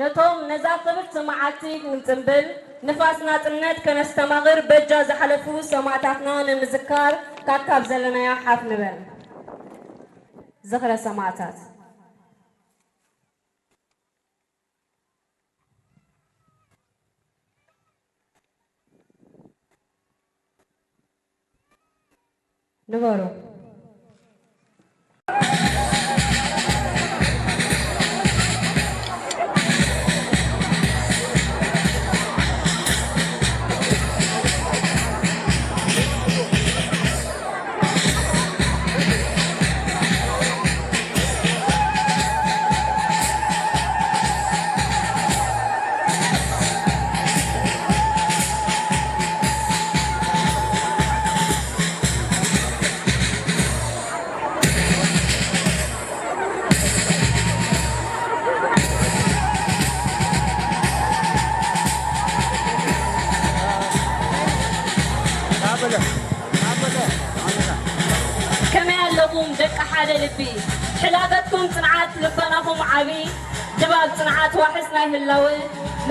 እቶም ነዛ ክብርቲ መዓልቲ ክንጽምብል፣ ንፋስ ናጽነት ከነስተማቕር በጃ ዝሓለፉ ሰማእታትና ንምዝካር ካካብ ዘለናዮ ሓፍ ንበል። ዝኽረ ሰማእታት። ንበሩ። ከመይ ኣለኹም ደቂ ሓደ ልቢ? ሕላገትኩም ጽንዓት ልቦናኹም ዓቢ፣ ድባብ ጽንዓት ዋሕስ ናይ ህላወ፣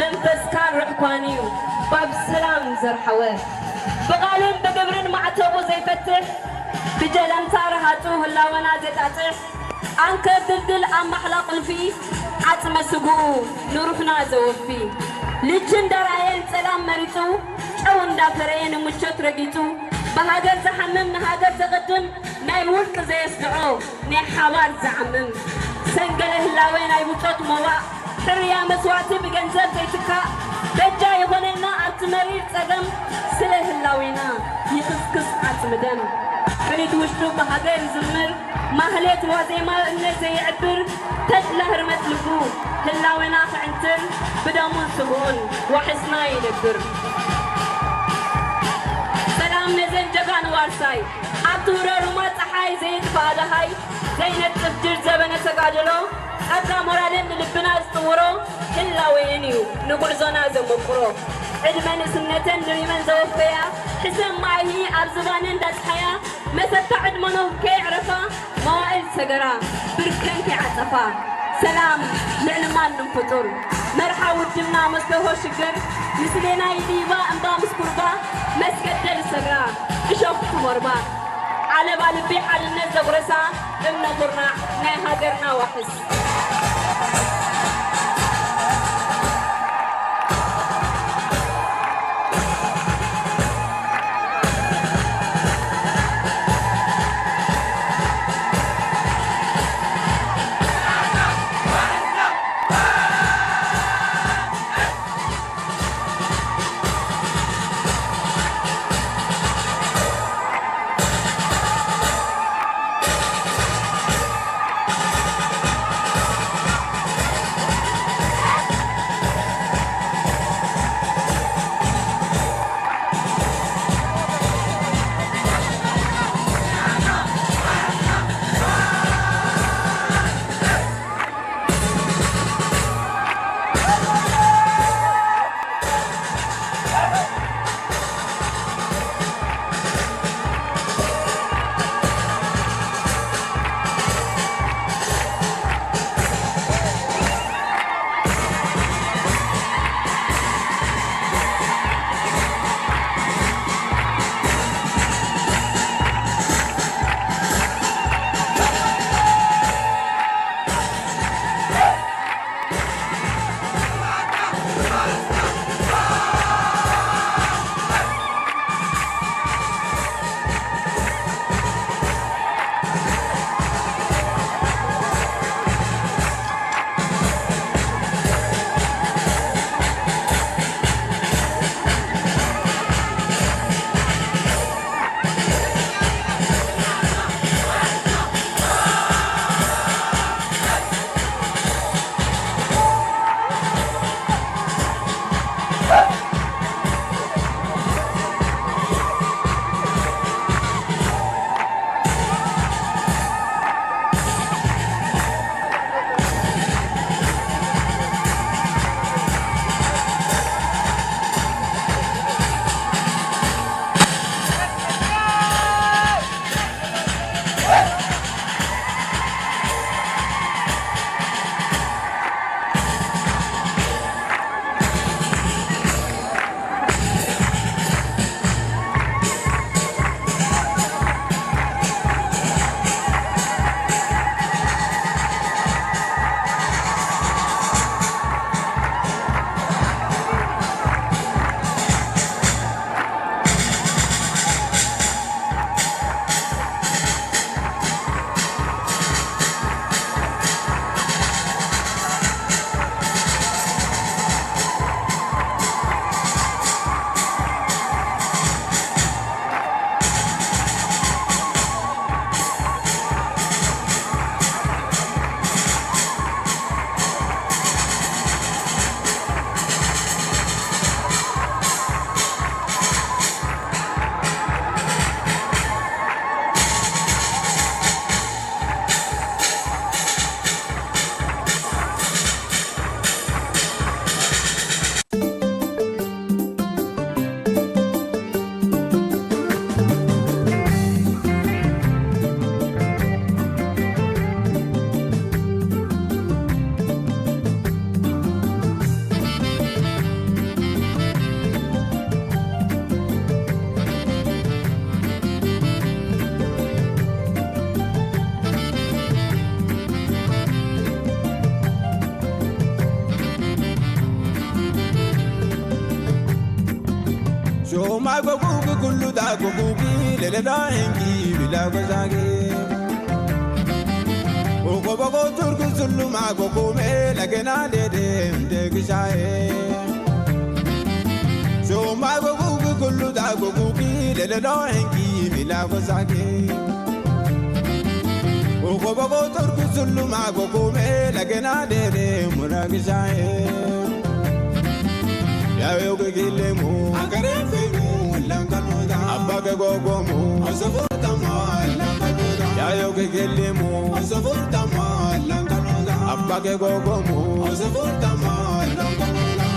መንፈስካ ርዕኳን እዩ ባብ ሰላም ዘርሓወ። ብቓልን ብግብርን ማዕተቡ ዘይፈትሕ፣ ብጀለምታ ረሃጹ ህላወና ዘጣጥሕ፣ ኣንከር ድልድል ኣብ ማሕላ ቁልፊ፣ ዓጽመ ስግኡ ንሩሕና ዘወፊ። ልጅ እንዳረኣየ ንጸላም መሪጹ፣ ጨው እንዳፈረየ ንምቾት ረጊጹ፣ ብሃገር ዝሓምም ንሃገር ዘቐድም፣ ናይ ውልቂ ዘየስድዖ ናይ ሓባር ዝዓምም። ሰንገለ ህላዌ ናይ ብጾት ሞባእ፣ ሕርያ መስዋእቲ ብገንዘብ ዘይትካእ፣ በጃ ይኾነልና ኣብቲ መሪር ጸገም፣ ስለ ህላዌና ይኽስክስ ዓጽሚ ደም። ሕሪት ውሽጡ ብሃገር ይዝምር፣ ማህሌት ዋዜማ እምነት ዘየዕብር፣ ተድላ ህርመት ልቡ ህላዌና ክዕንትር፣ ብደሙን ስግኡን ዋሕስና ይነብር። ሰላም ነዘን ጀጋኑ ዋርሳይ፣ ኣብቲ ውረሩማ ጸሓይ ዘየጥፍኣ ደሃይ፣ ዘይነጽፍ ድር ዘበነ ተጋድሎ፣ ጸጋ ሞራለን ንልብና ዝጥውሮ፣ ህላዌየን እዩ ንጉዕዞና ዘመቁሮ። ዕድመ ንእስነተን ንሪመን ዘወፈያ፣ ሕሰም ማይሂ ኣብ ዝባነን ዳጽሓያ፣ መሰታ ዕድመ ኖህ ከየዕረፋ፣ መዋእል ሰገራ ብርከን ከይዓጸፋ። ሰላም ልዕሊ ማንም ፍጡር፣ መርሓ ውድብና መስተሆ ሽግር፣ ምስሌና ይድይባ እምባ ምስ ቁርባ፣ መስገደል ሰግራ እሾኽ ትሞርባ። ዓለባ ልቢ ሓድነት ዘጉረሳ፣ እምነ ኩርናዕ ናይ ሃገርና ዋሕስ። Yo magogo kullu da gogo ki lele da enki bila gozage. Ogo bogo turku sulu magogo me lagena dede mde gisae. Yo magogo kullu da gogo ki lele da enki bila gozage. Ogo bogo turku sulu magogo me lagena dede mura gisae. Yayo gegele mo. Akare fe mo langanoda. Abage gogo mo. Osofurta mo langanoda. Yayo gegele mo. Osofurta mo langanoda. Abage gogo mo. Osofurta mo langanoda.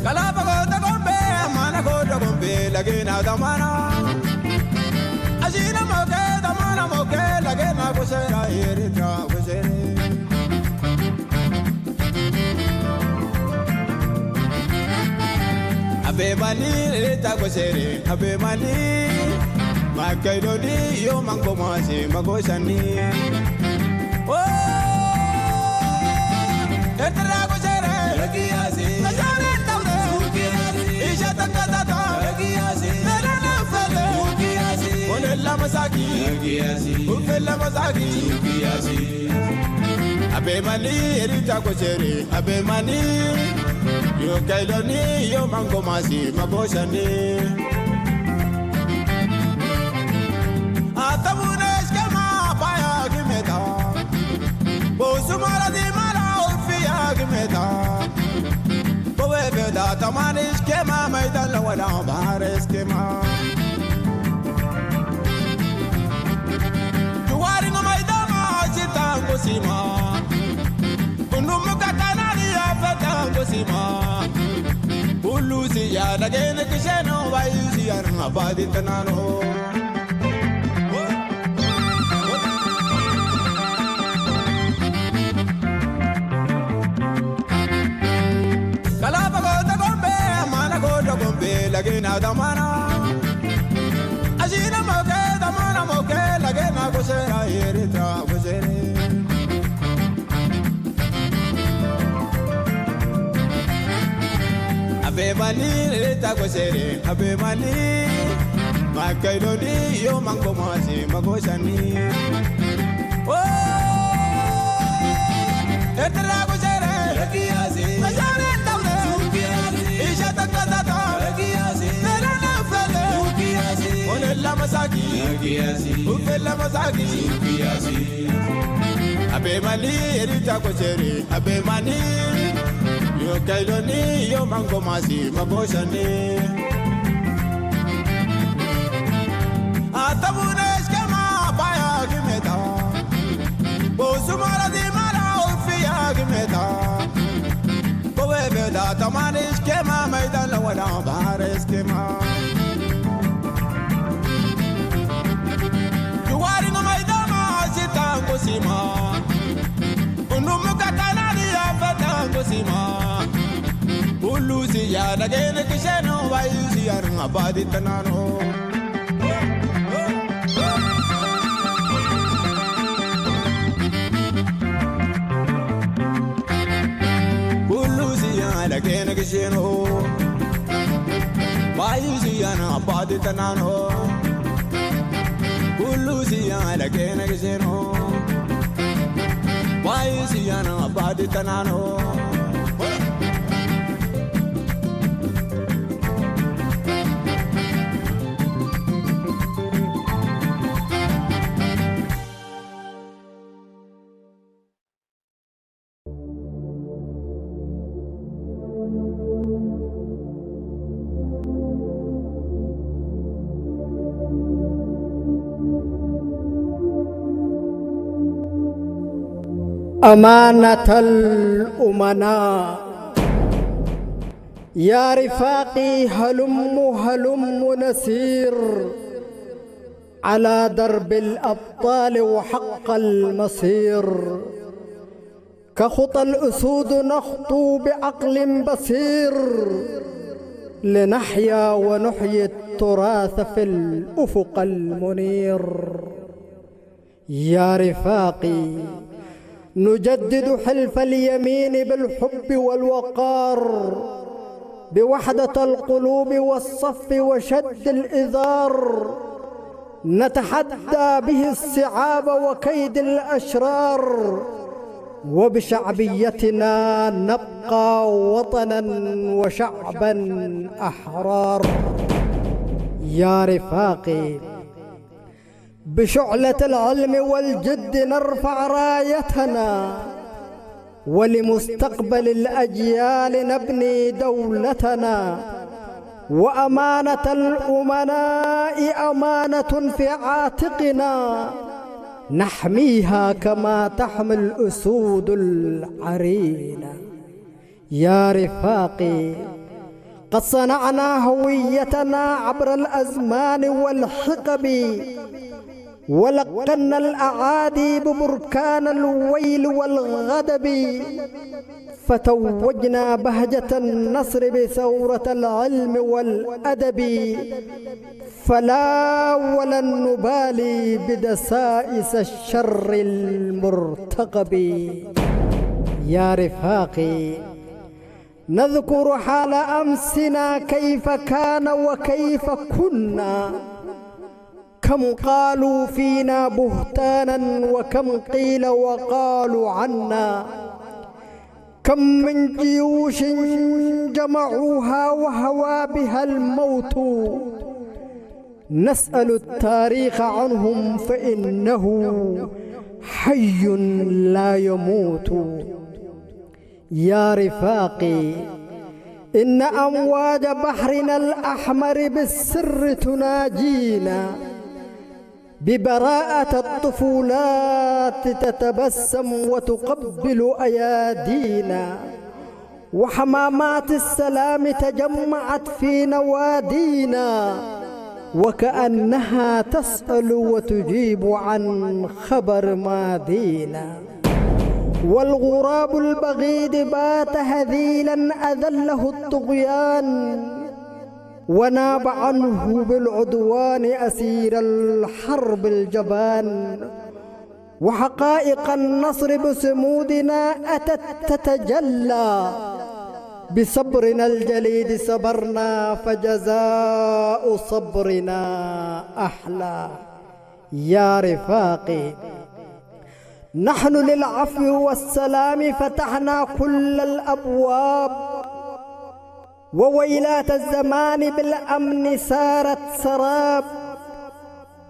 Kalaba go da gombe, amana go da gombe, lagena da mana. Ajina moke, da mana moke, lagena gosera, eritra gosere. Abe mali, eritra gosere, abe mali. Makaidoni, yo mango masi, mago shani. Oh, eritra gosere, Legiyasi. Gosere tawde. Legiyasi. Isha takatata. Legiyasi. Nana nafale. Legiyasi. Onella masaki. Legiyasi. Ufella masaki. Legiyasi. Abe mali, eritra gosere, abe mali. Yo kaidoni, yo mango masi, mago shani. Atamune eskema paya gimeta. Bosumara di mara ufiya gimeta. Bowe beda tamane eskema maidala wala bahare eskema. Juwari no maidama sitango sima. Unum katanari afetango sima. Ulusi ya dagene kisheno wayu si ya abadi tanano. Kalaba go da gombe, amana go da gombe, lagena da mana. Ajina moke, da mana moke, lagena gosera, eritra gosere. Abe mali, eritra gosere, abe mali. Makaidoni, yo mango masi, mago shani. Oh, eritra gosere. Legiyasi. Gosere tawde. Legiyasi. Isha takatata. Legiyasi. Nana nafale. Legiyasi. Onella masaki. Legiyasi. Ufella masaki. Legiyasi. Abe mali, eritra gosere, abe mali. Yo kaidoni, yo mango masi, mago shani. Atamune eskema paya gimeta. Bosumara di mara ufiya gimeta. Bowe beda tamane eskema maidala wala bahare eskema. Juwari no maidama sitango sima. Unum katanari afetango sima. Ulusi ya dagene kisheno wayu si ya abadi tanano. Ulusi ya dagene kisheno. Wayu si ya abadi tanano. Ulusi ya dagene kisheno. Wayu si ya abadi tanano. أمانة الأمناء. يا رفاقي هلم هلم نسير على درب الأبطال وحق المصير. كخطى الأسود نخطو بعقل بصير لنحيا ونحيي التراث في الأفق المنير. يا رفاقي، نجدد حلف اليمين بالحب والوقار، بوحدة القلوب والصف وشد الإزار، نتحدى به الصعاب وكيد الأشرار، وبشعبيتنا نبقى وطنا وشعبا أحرار. يا رفاقي، بشعلة العلم والجد نرفع رايتنا، ولمستقبل الأجيال نبني دولتنا، وأمانة الأمناء أمانة في عاتقنا، نحميها كما تحمي الأسود العرينة. يا رفاقي، قد صنعنا هويتنا عبر الأزمان والحقب، ولقنا الأعادي ببركان الويل والغضب، فتوجنا بهجة النصر بثورة العلم والأدب، فلا ولن نبالي بدسائس الشر المرتقب. يا رفاقي، نذكر حال أمسنا كيف كان وكيف كنا، كم قالوا فينا بهتانا وكم قيل وقالوا عنا، كم من جيوش جمعوها وهوى بها الموت، نسأل التاريخ عنهم فإنه حي لا يموت. يا رفاقي، إن أمواج بحرنا الأحمر بالسر تناجينا، ببراءة الطفولات تتبسم وتقبل أيادينا، وحمامات السلام تجمعت في نوادينا، وكأنها تسأل وتجيب عن خبر ماضينا. والغراب البغيض بات هذيلا أذله الطغيان، وناب عنه بالعدوان أسير الحرب الجبان. وحقائق النصر بصمودنا أتت تتجلى، بصبرنا الجليد صبرنا فجزاء صبرنا أحلى. يا رفاقي، نحن للعفو والسلام فتحنا كل الأبواب، وويلات الزمان بالأمن سارت سراب،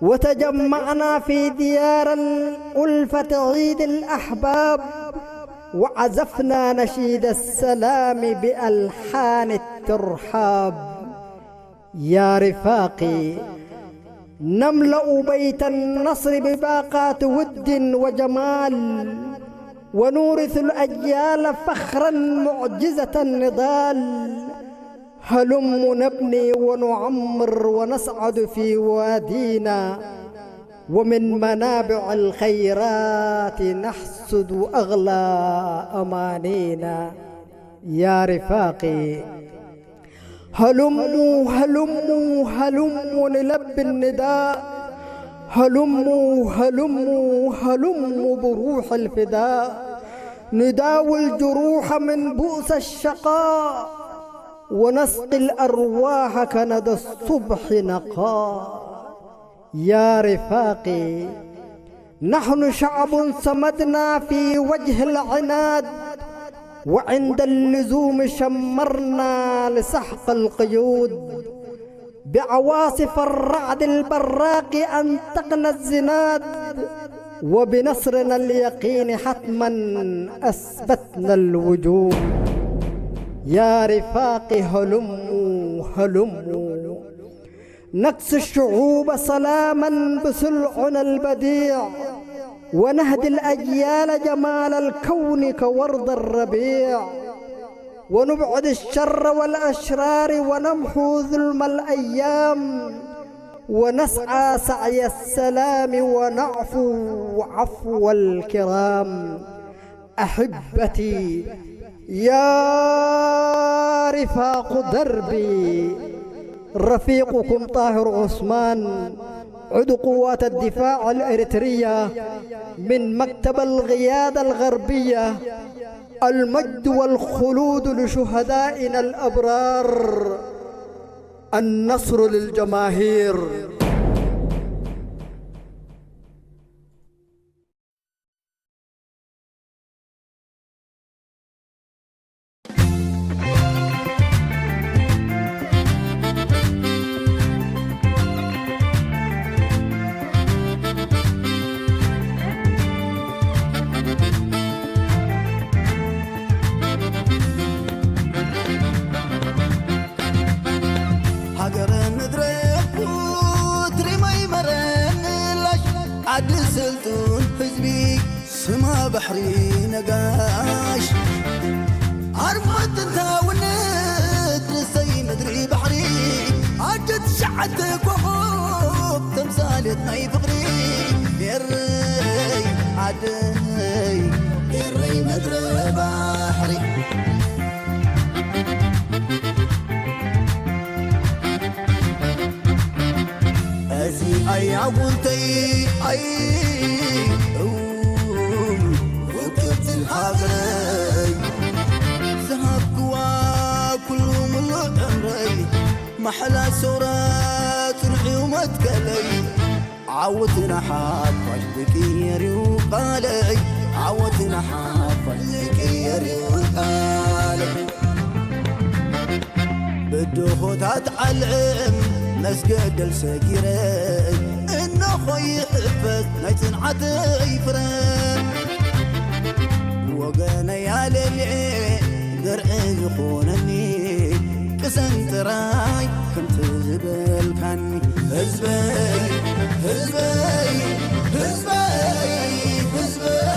وتجمعنا في ديار الألفة عيد الأحباب، وعزفنا نشيد السلام بألحان الترحاب. يا رفاقي، نملأ بيت النصر بباقات ود وجمال، ونورث الأجيال فخرا معجزة النضال. هلم نبني ونعمر ونسعد في وادينا، ومن منابع الخيرات نحصد أغلى أمانينا. يا رفاقي، هلموا، هلموا، هلموا نلبي النداء. هلموا، هلموا، هلموا بروح الفداء. نداوي الجروح من بؤس الشقاء، ونسقي الأرواح كندى الصبح نقاء. يا رفاقي، نحن شعب صمدنا في وجه العناد، وعند اللزوم شمرنا لسحق القيود. بعواصف الرعد البراق أنطقنا الزناد، وبنصرنا اليقين حتما أثبتنا الوجود. يا رفاقي، هلموا، هلموا نكسو الشعوب سلاما بسلعنا البديع، ونهدي الأجيال جمال الكون كورد الربيع، ونبعد الشر والأشرار ونمحو ظلم الأيام، ونسعى سعي السلام ونعفو عفو الكرام. أحبتي، يا رفاق دربي، رفيقكم طاهر عثمان، عضو قوات الدفاع الإريترية من مكتب القيادة الغربية. المجد والخلود لشهدائنا الأبرار. النصر للجماهير. ሃገረ ምድረ ቁትሪ ማይ መረ ምላሽ፣ ዓዲ ስልጡን ህዝቢ ስማ ባሕሪ ነጋሽ። ኣርማ ጥንታውነት ርእሰይ ምድሪ ባሕሪ፣ ዓዲ ትሽዓተ ኮኾብ ተምሳሌት ናይ ፍቕሪ። ኤረይ ዓደይ፣ ኤረይ ምድሪ ባሕሪ። እዚ ኣያ ውንተይ ኣይ እው ውቅብቲ ሃገረይ፣ ዝሃብክዋ ኩሉ ምሉእ ዕምረይ፣ ማሕላ ሰውራ ጽንዕዩ መትከለይ። ዓወትና ሓፋሽ ዝቅየር እዩ ቃለይ፣ ዓወትና ሓፋሽ ዝቅየር እዩ ቃለይ። ብድሆታት ዓለም መስገደል ሰጊረ፣ እንኾ ይሕፈስ ናይ ጽንዓተይ ፍረ። ወገነይ ኣለልየ ድርዒ ዝኾነኒ፣ ቅሰን ጥራይ ከምቲ ዝበልካኒ። ህዝበይ፣ ህዝበይ፣ ህዝበይ፣ ህዝበይ።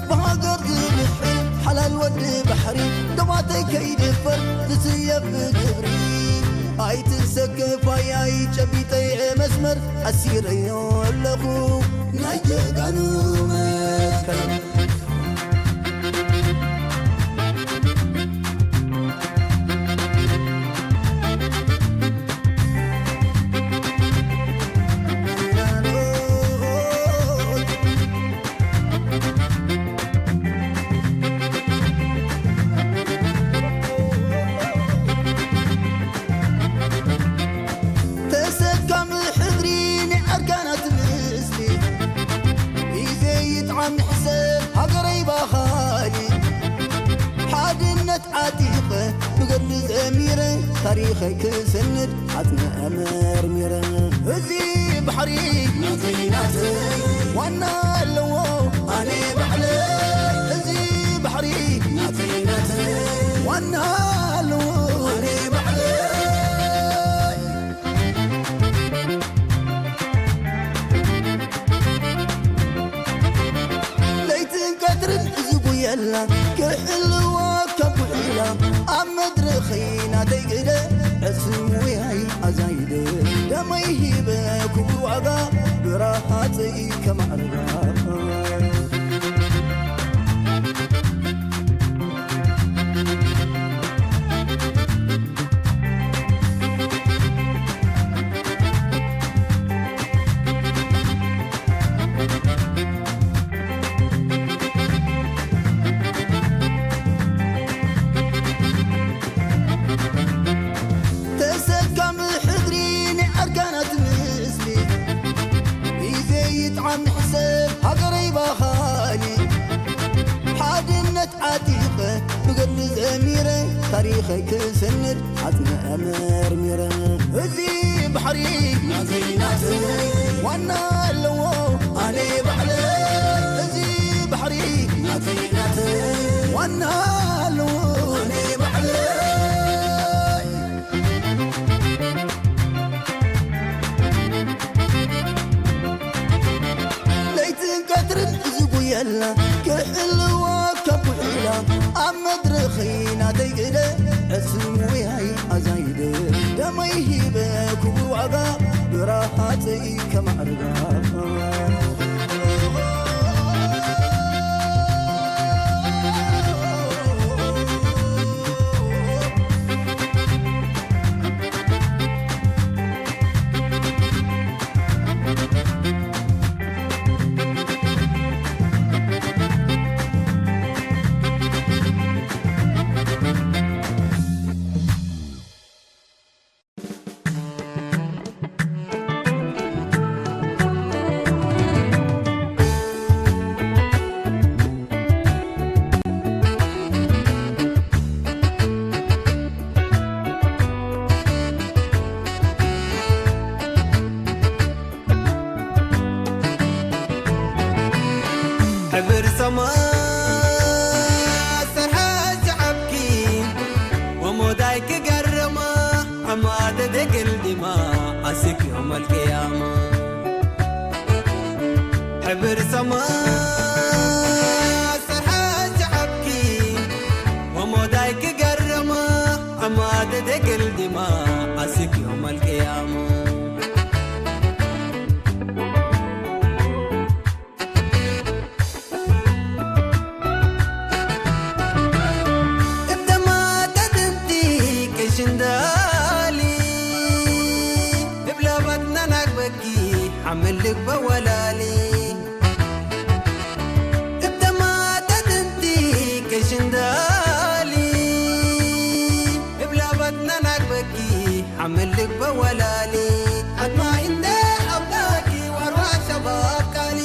ብሃገር ዝምሕል ሓላል ወዲ ባሕሪ፣ ዶባተይ ከይድፈር ዝስየፍ ብግብሪ። ኣይትንሰከፍ ኣያይ ጨቢጠይ መስመር፣ ኣሲረዮ ኣለኹ ናይ ጀጋኑ መትከል። ተሰካሚ ሕድሪ ናይ ኣርካናት ምስሊ፣ ግዜ ይጥዓም ንሕሰብ ሃገረይ ባኻሊ። ሓድነት ዓጢቐ ብገድሊ ዘሚረ፣ ታሪኸይ ክሰንድ ዓጽመ መርሚረ። እዚ ባሕሪ ናተይ ናተይ ዋና ኣለዎ ኣነ ባዕለይ። እዚ ባሕሪ ናተይ ናተይ ዋና ኣለዎ ኣነ ባዕለይ። ለይትን ቀትርን ዝጉየላ፣ ክሕልዋ ካብ ውዒላ፣ ኣብ መድረኸይ ናተይ ግደ፣ ዕስም ውያይ ኣዛይደ፣ ደመይ ሂበ ክቡር ዋጋ፣ ብረሃፀይ ከማዕርጋ። ተሰካሚ ሕድሪ ናይ ኣርካናት ምስሊ፣ ግዜ ይጥዓም ንሕሰብ ሃገረይ ባኻሊ። ሓድነት ዓጢቐ ብገድሊ ዘሚረ፣ ታሪኸይ ክሰንድ ዓጽመ መርሚረ። እዚ ባሕሪ ናተይ ናተይ ዋና ኣለዎ ኣነ ባዕለይ። እዚ ባሕሪ ናተይ ናተይ ዋና ኣለዎ ኣነ ባዕለይ። ለይትን ቀትርን ዝጉየላ፣ ክሕልዋ ካብ ውዒላ፣ ኣብ መድረኸይ ናተይ ግደ፣ ዕስም ውያይ ኣዛይደ፣ ደመይ ሂበ ክቡር ዋጋ፣ ብረሃፀይ ከማዕርጋ። ሕብር ሰማይ ሰርሐ ዝዓብኪ ወሞዳይ ክገርማ፣ ዕማደ ደገል ዲማ ኣስክ ዮም ኣልቅያማ። ሕብር ሰማይ ሰርሐ ዝዓብኪ ወሞዳይ ክገርማ፣ ዕማደ ደገል ዲማ ኣስክ ዮም ኣልቅያማ። እብደማታ ድምቲ ክሽንዳሊ፣ እብላባትና ናግበኪ ሓመል ልግበ ወላሊ። እብደማታ ድምቲ ክሽንዳሊ፣ እብላባትና ናግበኪ ሓመል ልግበ ወላሊ። ኣድማ እንደ ኣብዳኪ ዋርዋ ሸባብ ካሊ።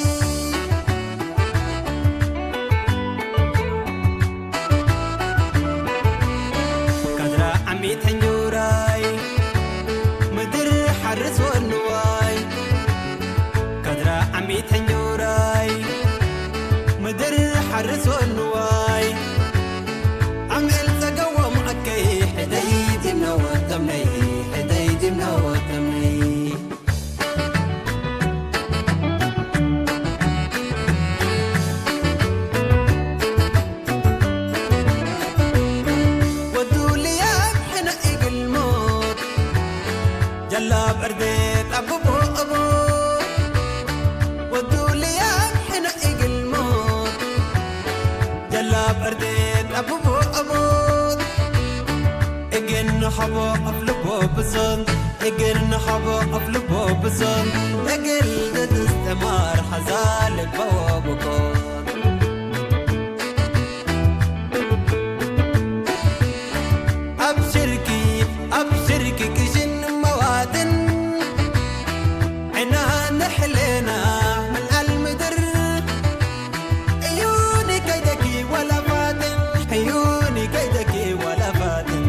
ካድራ ዓሚት ሕንጆራይ ምድር ሓርስ ወንዋይ። ካድራ ዓሚት ሕንጆራይ ምድር ሓርስ ወንዋይ። ዓምዕል ጸገዎም ኣከይ ሕደይ ዲምነወ ተምነይ፣ ሕደይ ዲምነወ ተምነይ። ወዱ ልያብ ሕነ እግል ሞት ጀላብ ዕርዴት ኣቡቦ ኣቦት። ወዱ ልያብ ሕነ እግል ሞት ጀላብ ዕርዴት ኣቡቦ ኣቦት። እግል ንሓቦ ኣፍልቦ ብዞን፣ እግል ንሓቦ ኣፍልቦ ብዞን። እግል ዘትስተማር ሓዛ ልበዎ ብኮን። ኣብ ሽርኪ፣ ኣብ ሽርኪ ክሽን መዋትን ዕና ንሕሌና ምልኣል ምድር። እዩኒ ከይደኪ ወላ ፋትን፣ እዩኒ ከይደኪ ወላ ፋትን።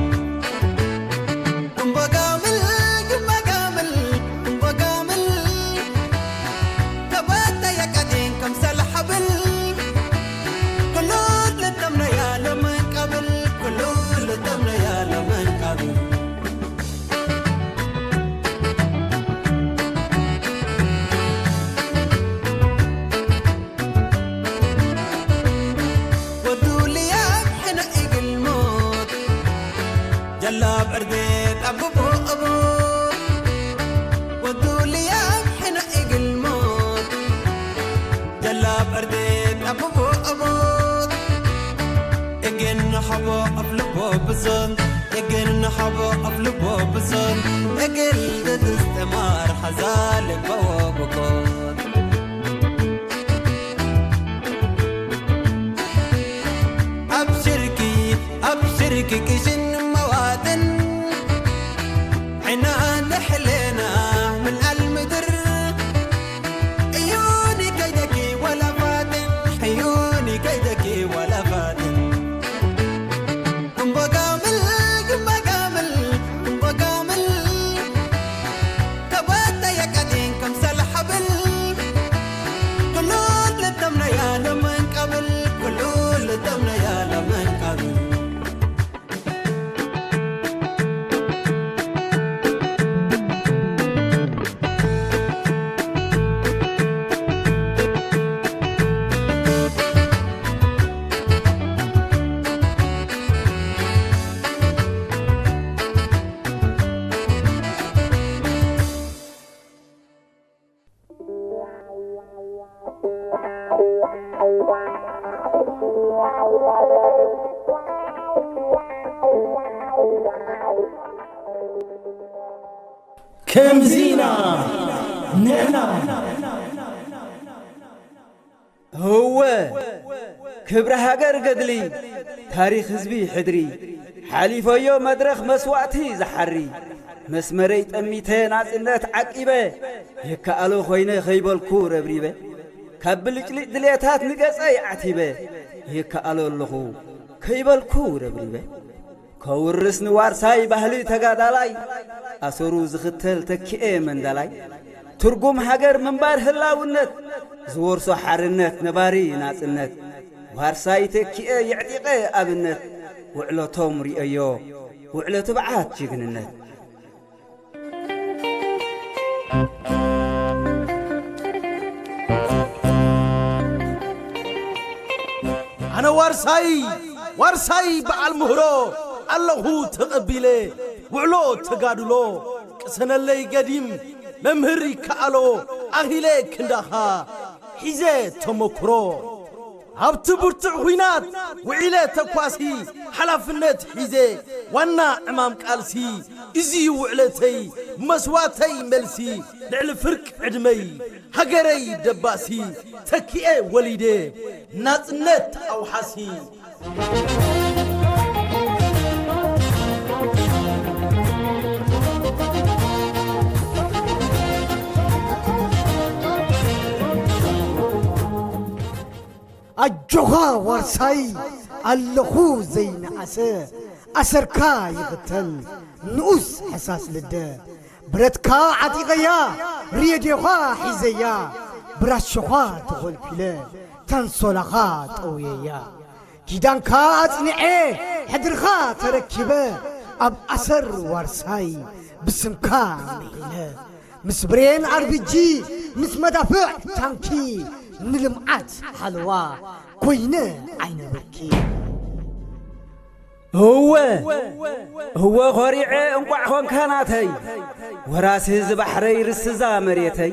እምቦ ጋምል፣ ግመ ጋምል፣ እምቦ ጋምል። ከበተ የቀዲን ከምሰል ሓብል። ኩሉ ልተምነያ ለመንቀብል፣ ኩሉ ልተምነያ ለመንቀብል። ወዱ ልያብ ሕነ እግል ሞት ጀላብ ዕርዴት ኣቡቦ ኣቦት። ወዱ ልያብ ሕነ እግል ሞት ጀላብ ዕርዴት ኣቡቦ ኣቦት። እግል ንሓቦ ኣፍልቦ ብዞን፣ እግል ንሓቦ ኣፍልቦ ብዞን። እግል ዘትስተማር ሓዛ ልበዎ ብኮን። ኣብ ሽርኪ፣ ኣብ ሽርኪ ክሽን መዋትን ዕና ንሕሌና ምልኣል ምድር። እዩኒ ከይደኪ ወላ ፋትን፣ እዩኒ ከይደኪ ወላ ፋትን። እምቦ ጋምል፣ ግመ ጋምል፣ እምቦ ጋምል። ከበተ የቀዲን ከምሰል ሓብል። ኩሉ ልተምነያ ለመንቀብል፣ ኩሉ ልተምነያ ለመንቀብል። ከምዚና ንሕና። እወ፣ ክብሪ ሃገር ገድሊ፣ ታሪኽ ህዝቢ ሕድሪ፣ ሓሊፈዮ መድረኽ መስዋእቲ ዝሓሪ፣ መስመረይ ጠሚተ ናጽነት ዓቂበ፣ ይከኣሎ ኮይነ ከይበልኩ ረብሪበ፣ ካብ ብልጭልጭ ድሌታት ንገጸይ ዓቲበ፣ ይከኣሎ ኣለኹ ከይበልኩ ረብሪበ። ከውርስ ንዋርሳይ ባህሊ ተጋዳላይ፣ ኣሰሩ ዝኽተል ተኪኤ መንደላይ፣ ትርጉም ሃገር ምንባር ህላውነት፣ ዝወርሶ ሓርነት ነባሪ ናጽነት። ዋርሳይ ተኪኤ የዕጢቐ ኣብነት፣ ውዕለቶም ርእዮ፣ ውዕሎ ትብዓት ጅግንነት። ኣነ ዋርሳይ፣ ዋርሳይ በዓል ምህሮ ኣለኹ ተቐቢለ፣ ውዕሎ ተጋድሎ ቅሰነለይ ገዲም መምህር ይከኣሎ ኣኺለ ክንዳኻ ሒዘ ተመክሮ። ኣብቲ ብርቱዕ ኲናት ውዒለ ተኳሲ ሓላፍነት ሒዘ ዋና ዕማም ቃልሲ እዚ ውዕለተይ መስዋእተይ መልሲ ልዕሊ ፍርቂ ዕድመይ ሃገረይ ደባሲ ተኪኤ ወሊደ ናጽነት ኣውሓሲ። ኣጆኻ ዋርሳይ ኣለኹ ዘይነኣሰ ኣሰርካ ይኽተል ንኡስ ሕሳስ ልደ ብረትካ ዓጢቐያ ሬድዮኻ ሒዘያ ብራሾኻ ተኾልፊለ ታንሶላኻ ጠውየያ ኪዳንካ ኣጽኒዐ ሕድርኻ ተረኪበ ኣብ ኣሰር ዋርሳይ ብስምካ ምሒለ ምስ ብሬን ኣርቢጂ ምስ መዳፍዕ ታንኪ ንልምዓት ሓለዋ ኮይነ ዓይነ ብርኪ። እወ እወ ኾሪዐ እንቋዕ ኾንካ ናተይ ወራሲ እዚ ባሕረይ ርስዛ መሬተይ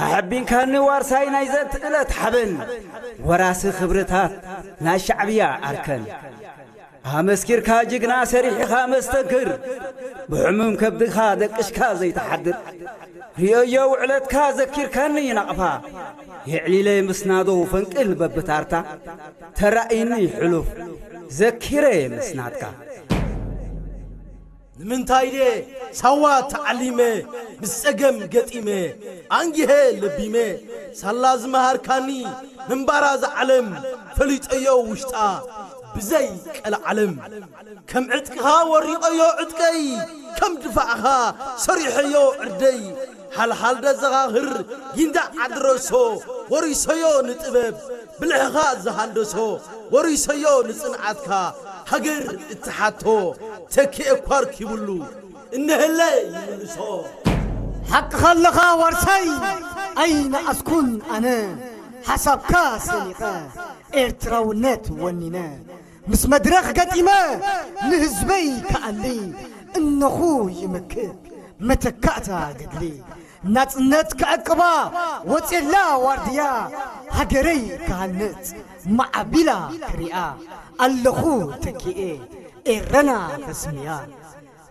ኣሐቢንካኒ ዋርሳይ ናይ ዘንት እለት ሓበን ወራሲ ክብርታት ናይ ሻዕብያ ኣርከን ኣመስኪርካ ጅግና ሰሪሕኻ መስተንክር ብሕሙም ከብድኻ ደቅሽካ ዘይትሓድር ርእዮዮ ውዕለትካ ዘኪርካኒ ናቕፋ የዕሊለ ምስናዶ ፈንቅል በብታርታ ተራእይኒ ሕሉፍ ዘኪረ ምስናትካ። ንምንታይ ድየ ሳዋ ተዓሊመ ምስ ጸገም ገጢመ ኣንጊሀ ለቢመ ሳላ ዝመሃርካኒ ምንባራ ዝዓለም ፈሊጠዮ ውሽጣ ብዘይ ቀልዓለም ከም ዕጥቅኻ ወሪቐዮ ዕጥቀይ ከም ድፋዕኻ ሰሪሐዮ ዕርደይ ሓልሓል ደዘኻኽር ጊንዳዕ ዓድረሶ ወሪሰዮ ንጥበብ ብልሕኻ ዝሃንደሶ ወሪሰዮ ንጽንዓትካ ሃገር እትሓቶ ተኪኤ እኳ ኣርኪብሉ እነሀለ ይምልሶ። ሓቅኻ ኣለኻ ዋርሳይ ኣይነኣስኩን ኣነ ሓሳብካ ሰኒቐ ኤርትራውነት ወኒነ ምስ መድረኽ ገጢመ ንህዝበይ ከኣሊ እነኹ ይምክት መተካእታ ገድሊ ናጽነት ክዕቅባ ወጼላ ዋርድያ ሃገረይ ክሃንጽ ማዓቢላ ክሪኣ ኣለኹ ተኪኤ ኤረና ተስምያ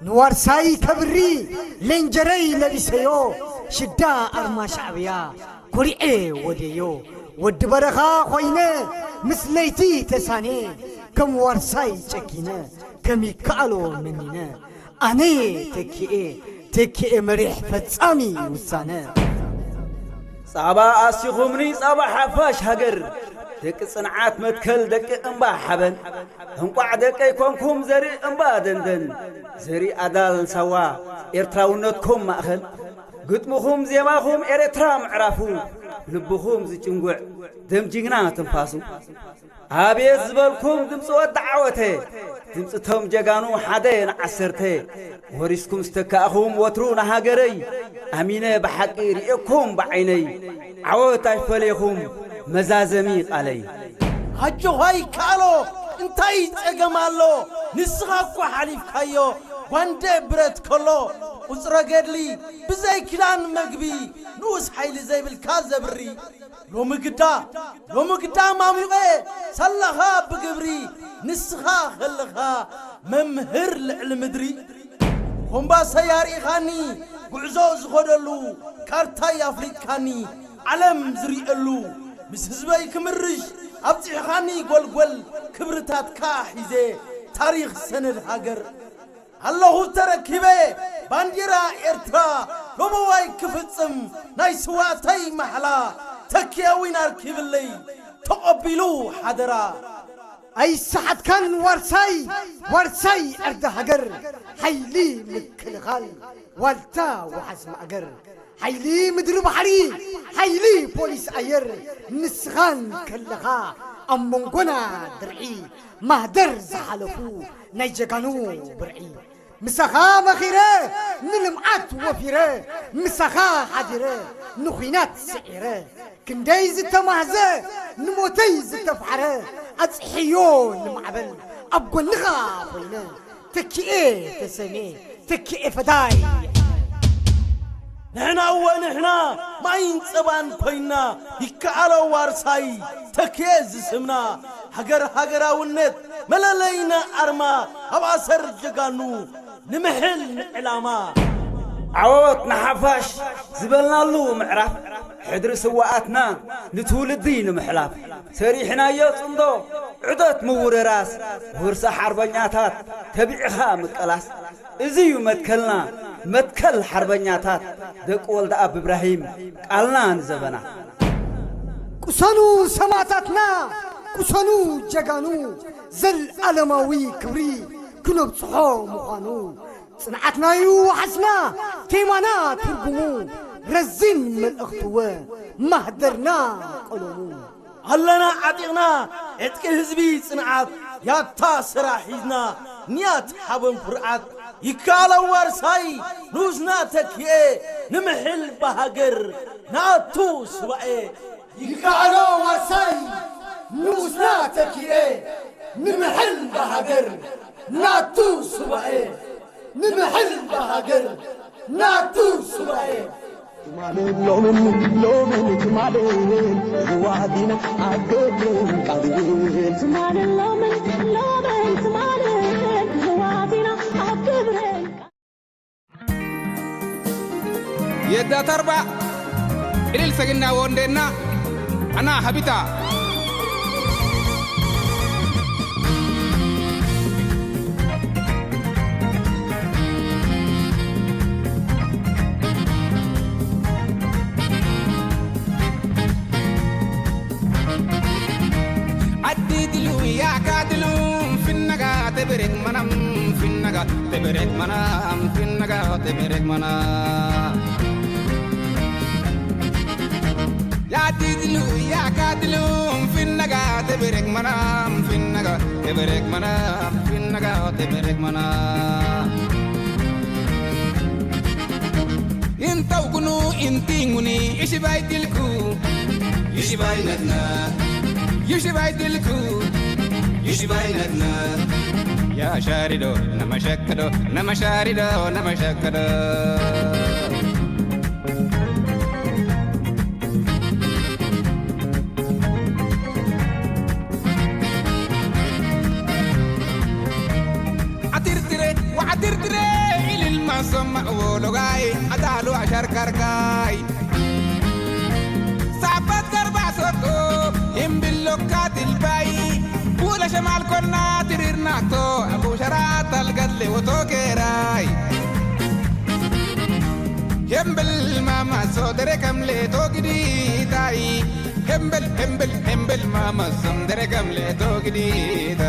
ንዋርሳይ ከብሪ ሌንጀረይ ለቢሰዮ ሽዳ ኣርማ ሻዕብያ ኮሪዔ ወደዮ ወዲ በረኻ ኮይነ ምስ ለይቲ ተሳኔ ከም ዋርሳይ ጨኪነ ከም ይከኣሎ መኒነ ኣነየ ተኪኤ ተኪኤ መሪሕ ፈጻሚ ውሳነ። ጻባ ኣስቲኹምኒ ጻባ ሓፋሽ ሃገር ደቂ ጽንዓት መትከል ደቂ እምባ ሓበን እንቋዕ ደቀይ ኮንኩም ዘርኢ እምባ ደንደን ዘርኢ ኣዳል ሳዋ ኤርትራውነትኩም ማእኸል ግጥምኹም ዜማኹም ኤርትራ ምዕራፉ ልብኹም ዝጭንጉዕ ደም ጅግና ትንፋሱ ኣቤት ዝበልኩም ድምፂ ወዲ ዓወተ ድምፂ ቶም ጀጋኑ ሓደ ንዓሰርተ ወሪስኩም ዝተካእኹም ወትሩ ንሃገረይ ኣሚነ ብሓቂ ርእየኩም ብዓይነይ ዓወት ኣይፈለይኹም መዛዘሚ ቃለይ። ኣጆኻ ይከኣሎ እንታይ ጸገም ኣሎ ንስኻ እኳ ሓሊፍካዮ ጓንደ ብረት ከሎ ቁጽረ ገድሊ ብዘይ ክዳን መግቢ ንኡስ ሓይሊ ዘይብልካ ዘብሪ ሎሚ ግዳ ሎሚ ግዳ ማሚቐ ሳላኻ ብግብሪ ንስኻ ኸለኻ መምህር ልዕሊ ምድሪ ኾምባሰይ ኣርኢኻኒ ጉዕዞ ዝኸደሉ ካርታይ ኣፍሊጥካኒ ዓለም ዝርእየሉ ምስ ህዝበይ ክምርሽ ኣብጺሕኻኒ ጎልጎል ክብርታትካ ሒዘ ታሪኽ ሰነድ ሃገር ኣለኹ ተረኪበ ባንዲራ ኤርትራ ሎምዋይ ክፍጽም ናይ ስዋእተይ ማሕላ ተኪኤ ዊን ኣርኪብለይ ተቐቢሉ ሓደራ። ኣይሰሓትካን ዋርሳይ ዋርሳይ ዕርዲ ሃገር ሓይሊ ምክልኻል ዋልታ ወሓስ ማእገር ሓይሊ ምድሪ ባሕሪ፣ ሓይሊ ፖሊስ ኣየር፣ ንስኻን ከለኻ ኣብ መንጎና ድርዒ፣ ማህደር ዝሓለፉ ናይ ጀጋኑ ብርዒ። ምሳኻ መኺረ፣ ንልምዓት ወፊረ፣ ምሳኻ ሓዲረ፣ ንኹናት ስዒረ፣ ክንደይ ዝተማህዘ፣ ንሞተይ ዝተፍሓረ፣ ኣጽሕዮ ንማዕበል ኣብ ጎንኻ ኮይነ፣ ተኪኤ ተሰሜ፣ ተኪኤ ፈዳይ። ንሕና እወ ንሕና፣ ማይን ጸባን ኮይና፣ ይከኣሎ ዋርሳይ፣ ተኪኤ ዝስምና፣ ሃገር ሃገራውነት፣ መለለይና ኣርማ፣ ኣብ ኣሰር ጀጋኑ፣ ንምሕል ንዕላማ። ዓወት ንሓፋሽ ዝበልናሉ ምዕራፍ፣ ሕድሪ ስዋኣትና ንትውልዲ ንምሕላፍ፣ ሰሪሕናዮ ጽምዶ፣ ዑደት ምውርራስ፣ ውርሲ ሓርበኛታት ተቢዕኻ ምቅላስ፣ እዚ እዩ መትከልና፣ መትከል ሓርበኛታት ደቂ ወልደኣብ እብራሂም፣ ቃልና ንዘበና። ቅሰኑ ሰማእታትና፣ ቅሰኑ ጀጋኑ፣ ዘልኣለማዊ ክብሪ ክነብጽሖ ምዃኑ። ጽንዓትና'ዩ ዋሕስና፣ ቴማና ትርጉሙ፣ ረዚን መልእኽትወ፣ ማህደርና ቀለሙ። ኣለና ዓጢቕና፣ ዕጥቂ ህዝቢ ጽንዓት፣ ያታ ስራሕ ሒዝና፣ ንያት ሓበን ኩርዓት፣ ይከኣሎ ዋርሳይ፣ ንኡስና ተኪኤ፣ ንምሕል ብሃገር፣ ንኣቱ ሱባኤ። ይከኣሎ ዋርሳይ፣ ንኡስና ተኪኤ፣ ንምሕል ብሃገር፣ ንኣቱ ሱባኤ። ንምሕል ብሃገር፣ ንኣቱ ሱባኤ። ትማልን ሎምን፣ ሎምን ትማልን፣ ዝዋዲና ኣብ ግብርን ቃልን። ትማልን ሎምን፣ ሎምን ትማልን፣ ዝዋዲና ኣብ ግብርን የዳ ተርባ፣ ዕልል ሰግና ወንዴና፣ ኣና ሃቢታ። ዓዲ ድሉ ያካ ድሉ፣ ፍነጋ ተበረክ መናም፣ ፍነጋ ተበረክ መናም፣ ፍነጋ ተበረክ መና። ያዲ ድሉ ያካ ድሉ፣ ፍነጋ ተበረክ መናም፣ ፍነጋ ተበረክ መናም፣ ፍነጋ ተበረክ መና። እንተውጉኑ እንቲንጉኒ፣ ይሽባይ ድልኩ፣ ይሽባይ ነትና፣ ይሽባይ ድልኩ፣ ይሽባይ ነትና። ያሻሪዶ፣ ነመሸክዶ፣ ነመሻሪዶ፣ ነመሸክዶ። ዓትርትረ ወዓትርትረ ኢልል ማሶማ ወሎጋይ ኣዳሉ ኣሻርካርካይ ሳባት ገርባ ሶዶ እምብሎካ ትልባይ ቡለ ሸማል ኮና ትሪርናቶ ኣቡ ሸራት ኣልገድሌ ወቶኬራይ ሄምብል ማማሶ ደረ ከምሌ ቶግዲታይ ሄምብል ሄምብል ሄምብል ማማሶም ደረ ከምሌ ቶግዲታ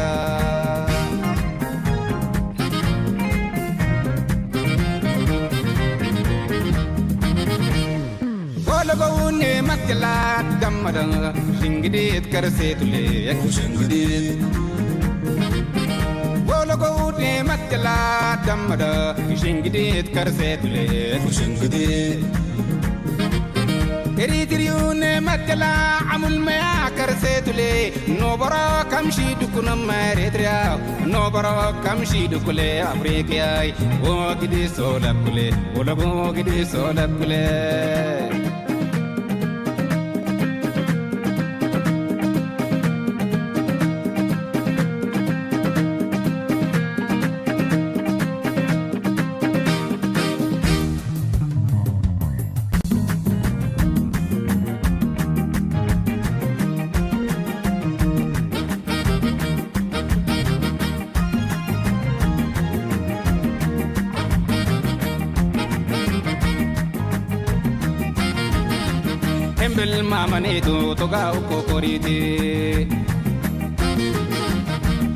ወለበውኔ መትላት ደመደ ሽንግዲት ከርሴቱሌ ኩሽንግዲት ወለበውኔ መትላት ደመደ ሽንግዲት ከርሴቱሌ ኩሽንግዲት ኤሪትሪዩኔ መትላ ዓሙል መያ ከርሴቱሌ ኖበሮ ከምሺ ድኩነ መሬትሪያ ኖበሮ ከምሺ ድኩሌ ኣፍሪቅያይ ወግዲ ሶለኩሌ ወለጎ ወግዲ ሶለኩሌ ሄምብል ማመኔቱ ቶጋ ኡኮ ኮሪቲ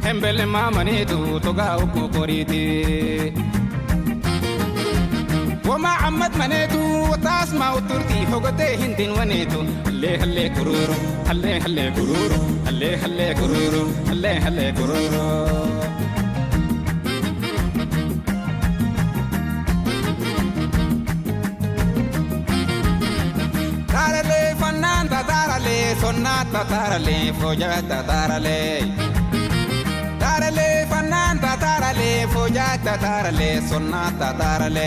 ሄምብል ማመኔቱ ቶጋ ኡኮ ኮሪቲ ወማ ዓመት መኔቱ ታስማው ቱርቲ ሆጎቴ ሂንዲን ወኔቱ። ሀሌ ሀሌ ኩሩሩ፣ ሀሌ ሀሌ ኩሩሩ፣ ሀሌ ሀሌ ኩሩሩ፣ ሀሌ ሀሌ ኩሩሩ። ታረሌ ፈናን ታታረሌ ሶናት ታታረሌ ፎጃት ታታረሌ። ታረሌ ፈናን ታታረሌ ፎጃት ታታረሌ ሶናት ታታረሌ።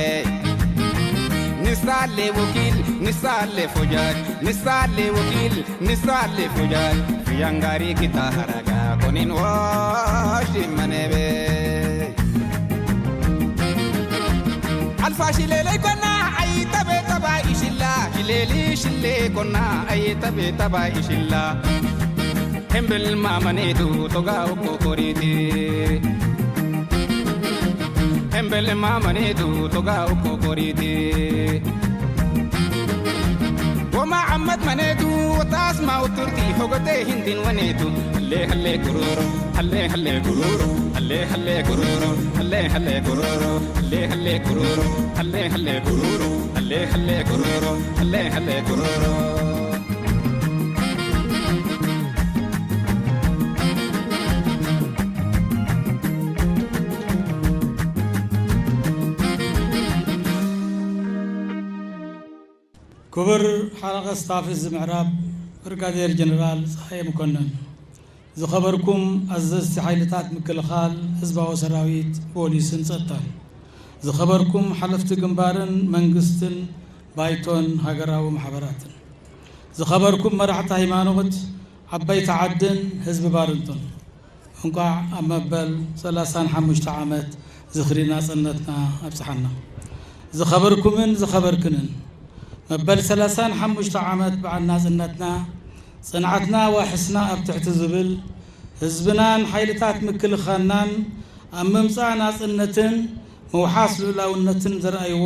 ንሳሌ ወኪል ንሳሌ ፎጃት ንሳሌ ወኪል ንሳሌ ፎጃት። ፍያንጋሪ ጊታ ሀረጋ ኮኒን ዋሽ መኔቤ። ኣልፋ ሽሌለይ ኮና ኣይተቤ ተባይ ሽላ ሽሌሊ ሽሌ ኮና ኣይተቤ ተባይ ሽላ። ሄምብል ማመኔቱ ቶጋው ኮኮሪቲ። ሄምብል ማመኔቱ ቶጋው ኮኮሪቲ። ጎማ ዓመት መኔቱ ወታስማው ቱርቲ ሆጎቴ ሂንዲን ወኔቱ። ሀሌ ሀሌ ኩሩሩ፣ ሀሌ ሀሌ ኩሩሩ፣ ሀሌ ሀሌ ኩሩሩ፣ ሀሌ ሀሌ ኩሩሩ፣ ሀሌ ሀሌ ኩሩሩ፣ ሀሌ ሀሌ ኩሩሩ፣ ሀሌ ሀሌ ኩሩሩ፣ ሀሌ ሀሌ ኩሩሩ። ክቡር ሓለቐ ስታፍ እዚ ምዕራብ ብርጋዴር ጀነራል ፀሃየ መኮነን፣ ዝኸበርኩም ኣዘዝቲ ሓይልታት ምክልኻል ህዝባዊ ሰራዊት፣ ፖሊስን ጸጥታን፣ ዝኸበርኩም ሓለፍቲ ግንባርን መንግስትን ባይቶን ሃገራዊ ማሕበራትን፣ ዝኸበርኩም መራሕቲ ሃይማኖት፣ ዓበይቲ ዓድን ህዝቢ ባርንቱን፣ እንቋዕ ኣብ መበል ሰላሳን ሓሙሽተ ዓመት ዝኽሪ ናጽነትና ኣብጽሓና። ዝኸበርኩምን ዝኸበርክንን፣ መበል ሰላሳን ሓሙሽተ ዓመት በዓል ናጽነትና፣ ጽንዓትና ዋሕስና ኣብ ትሕቲ ዝብል ህዝብናን ሓይልታት ምክልኻልናን ኣብ ምምጻእ ናጽነትን ምውሓስ ልኡላውነትን ዘርኣይዎ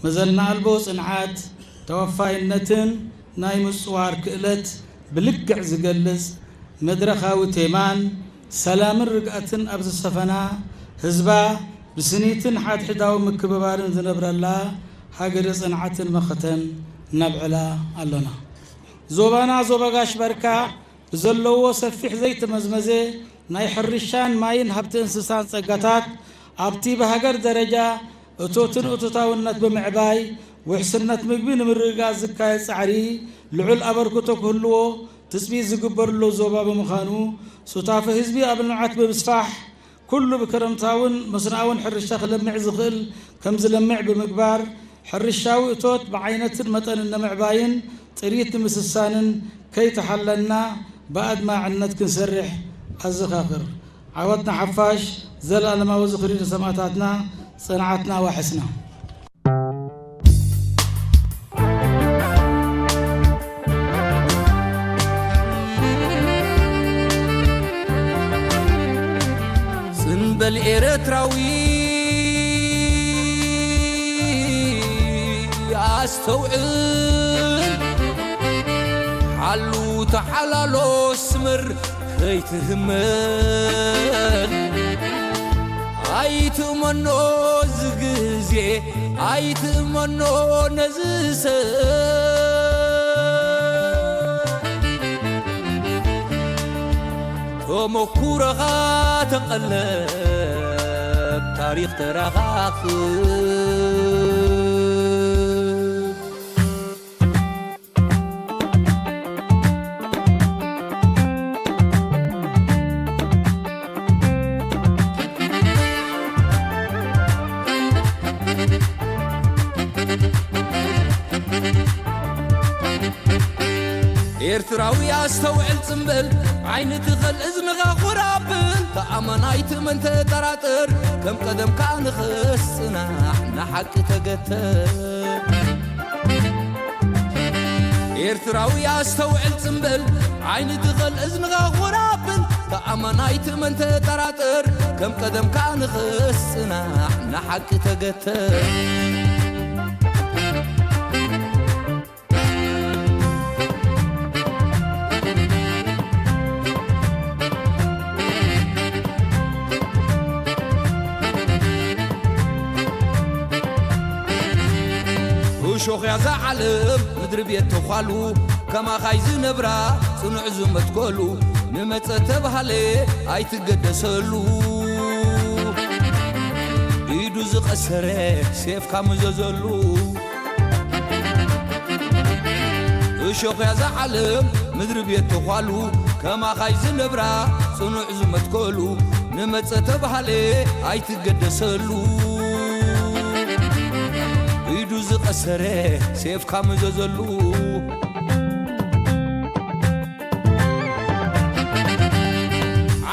መዘና ኣልቦ ጽንዓት፣ ተወፋይነትን ናይ ምጽዋር ክእለት ብልክዕ ዝገልጽ መድረኻዊ ቴማን ሰላምን ርግኣትን ኣብ ዝሰፈና ህዝባ ብስኒትን ሓድሕዳዊ ምክብባርን ዝነብረላ ሃገረ ጽንዓትን መኸተን ነብዕላ ኣሎና። ዞባና ዞባ ጋሽ በርካ ብዘለዎ ሰፊሕ ዘይተመዝመዘ ናይ ሕርሻን ማይን ሃብቲ እንስሳን ጸጋታት ኣብቲ ብሃገር ደረጃ እቶትን እቶታውነት ብምዕባይ ውሕስነት ምግቢ ንምርግጋጽ ዝካየድ ጻዕሪ ልዑል ኣበርክቶ ክህልዎ ትጽቢት ዝግበርሎ ዞባ ብምዃኑ፣ ሱታፌ ህዝቢ ኣብ ልምዓት ብምስፋሕ፣ ኩሉ ብክረምታውን መስኖኣውን ሕርሻ ክለምዕ ዝኽእል ከም ዝለምዕ ብምግባር፣ ሕርሻዊ እቶት ብዓይነትን መጠንን ንምዕባይን ጥሪት ንምስሳንን ከይተሓለልና ብኣድማዕነት ክንሰርሕ ኣዘኻኽር። ዓወት ንሓፋሽ፣ ዘለኣለማዊ ዝኽሪ ንሰማእታትና፣ ጽንዓትና ዋሕስና። ጽንበል ኤረትራዊ ኣስተውዕል፣ ሓሉ ተሓላሎ ስምር ከይትህመል። ኣይትእመኖ እዚ ግዜ፣ ኣይትእመኖ ነዚ ሰብ። ተመኩሮኻ ተቐለብ፣ ታሪኽ ተረኻኽብ። ኤርትራዊ ኣስተውዕል ጽምብል፣ ዓይኒ ትኸል እዝንኻ ኹር ኣብል፣ ተኣመን ኣይትእመን ተጠራጠር፣ ከም ቀደምካ ንኽስ ጽናሕ ንሓቂ ተገተር። ኤርትራዊ ኣስተውዕል ጽምብል፣ ዓይኒ ትኸል እዝንኻ ኹር ኣብል፣ ተኣመን ኣይትእመን ተጠራጠር፣ ከም ቀደምካ ንኽስ ጽናሕ ንሓቂ ተገተር። እሾኽ እያ እዛ ዓለም ምድሪ ቤት ተዃሉ፣ ከማኻይ ዝነብራ ጽኑዕ ዝመትከሉ፣ ንመጸ ተባህለ ኣይትገደሰሉ። ኢዱ ዝቐሰረ ሴፍካ ምዘዘሉ። እሾኽ እያ እዛ ዓለም ምድሪ ቤት ተዃሉ፣ ከማኻይ ዝነብራ ጽኑዕ ዝመትከሉ፣ ንመጸ ተባህለ ኣይትገደሰሉ። ኢዱ ዝቐሰረ ሴፍካ ምዘዘሉ።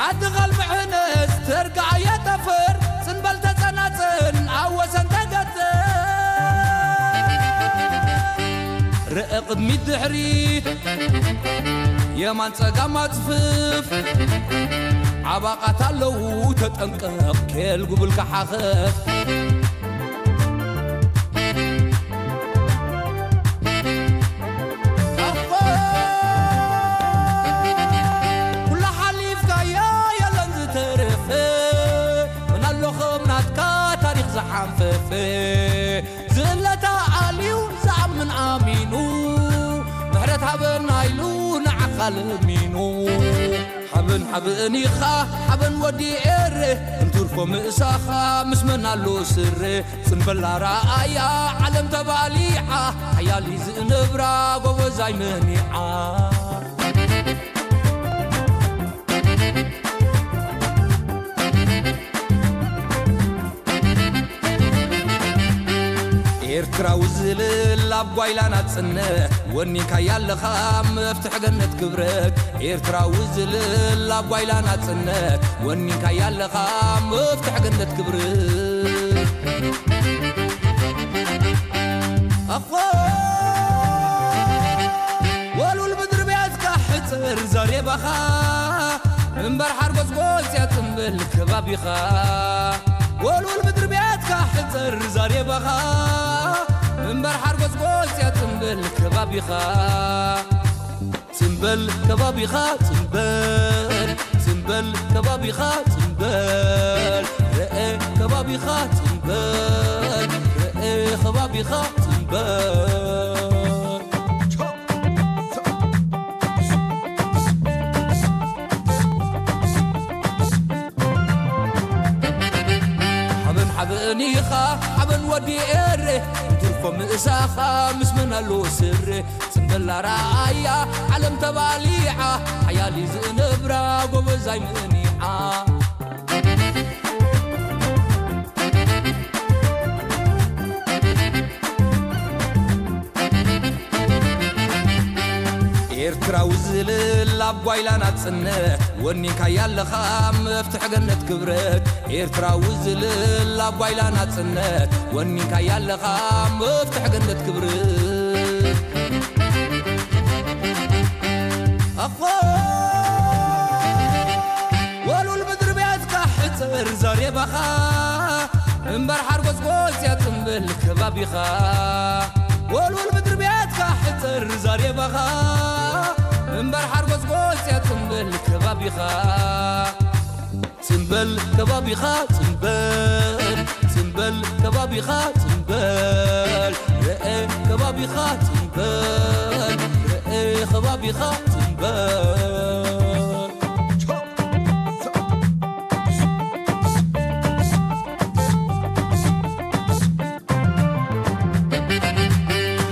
ዓዲ ቓልምሕነስ ተርጋኣ የጠፍር፣ ጽንበል ተጸናጽን ኣብ ወሰን ተገትር። ርአ ቅድሚት ድሕሪት፣ የማን ጸጋም ኣጽፍፍ። ዓባቓት ኣለዉ ተጠንቀቕ፣ ኬል ጉብልካ ሓኸፍ። ኣኾ፣ ኩሉ ሓሊፍካዮ የለን ዝተረፈ፣ መን ኣሎ ከም ናትካ ታሪኽ ዝሓንፈፈ። ዝእለታ ኣልዩ ዝኣምን ኣሚኑ፣ ምሕረት ሃበና ኢሉ ንዓኻ ለሚኑ። ሓበን ሓበን ኢኻ ሓበን ወዲ ኤረ፣ እንትርፎ ምእሳኻ ምስ መን ኣሎ ስረ። ጽንበላ ረኣያ ዓለም ተባሊዓ፣ ሓያል ዝእንብራ ጎበዛይ መኒዓ። ኤርትራዊ ዝልል ኣብ ጓይላ ናጽነት፣ ወኒንካያ ኣለኻ መፍትሕ ገነት ክብረት። ኤርትራዊ ዝልል ኣብ ጓይላ ናጽነት፣ ወኒንካያ ኣለኻ መፍትሕ ገነት ክብረት። ኣኾ፣ ወልውል ምድሪ ቤትካ ሕጽር ዘሬባኻ፣ እምበር ሓርጎጽጎጽ እያ ጽምብል ከባቢኻ። ወልውል ምድሪ ቤትካ ሕጽር ዘሬባኻ፣ እምበር ሓርጎጽጎጽ እያ ጽምብል ከባቢኻ። ጽምበል ከባቢኻ ጽምበል፣ ጽምበል ከባቢኻ ጽምበል፣ ርአ ከባቢኻ ጽምበል፣ ርአ ከባቢኻ ጽምበል። ሓበን ሓበን ኢኻ ሓበን ወዲ ኤረ፣ እንትርፎ ምእሳኻ ምስ መን ኣሎ ስረ። ጽምበላ ረኣያ ዓለም ተባሊዓ፣ ሓያል ዝእንብራ ጎበዛይ ምኒዓ። ኤርትራዊ ዝልል ኣብ ጓይላ ናጽነት፣ ወኒንካያ ኣለኻ መፍትሕ ገነት ክብረት። ኤርትራዊ ዝልል ኣብ ጓይላ ናጽነት፣ ወኒንካያ ኣለኻ መፍትሕ ገነት ክብረት። ኣኾ፣ ወልውል ምድሪ ቤትካ ሕጽር ዘሬባኻ፣ እምበር ሓርጎጽጎጽ እያ ጽምብል ከባቢኻ። ወልውል ምድሪ ቤትካ ሕጽር ዘሬባኻ፣ እምበር ሓርጎጽጎጽ እያ ጽምብል ከባቢኻ። ጽምበል ከባቢኻ ጽምበል፣ ጽምበል ከባቢኻ ጽምበል፣ ርአ ከባቢኻ ጽምበል፣ ርአ ከባቢኻ ጽምበል።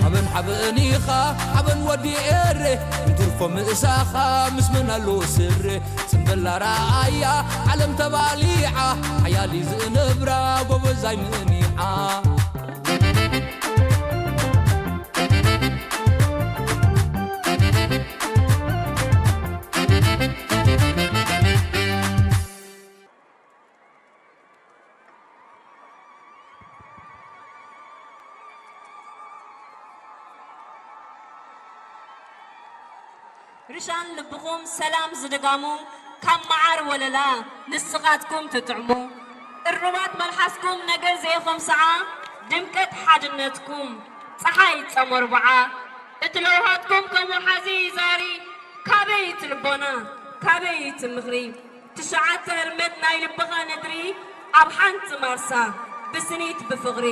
ሓበን ሓበን ኢኻ ሓበን ወዲ ኤረ፣ እንትርፎ ምእሳኻ ምስ መን ኣሎ ስረ። ጽምበላ ረኣያ ዓለም ተባሊዓ፣ ሓያል ዝእንብራ ጎበዛይ ምኒዓ። ርሻን ልብኹም ሰላም ዝድጋሙ፣ ካብ መዓር ወለላ ንስኻትኩም ትጥዕሙ። እርባት መልሓስኩም ነገር ዘይኸምስዓ፣ ድምቀት ሓድነትኩም ጸሓይ ጸሞርብዓ። እቲ ለውሃትኩም ከም ወሓዚ ዛሪ፣ ካበይ እቲ ልቦና፣ ካበይ እቲ ምኽሪ? ትሽዓተ ህርመት ናይ ልብኻ ነድሪ፣ ኣብ ሓንቲ ማርሳ ብስኒት ብፍቕሪ።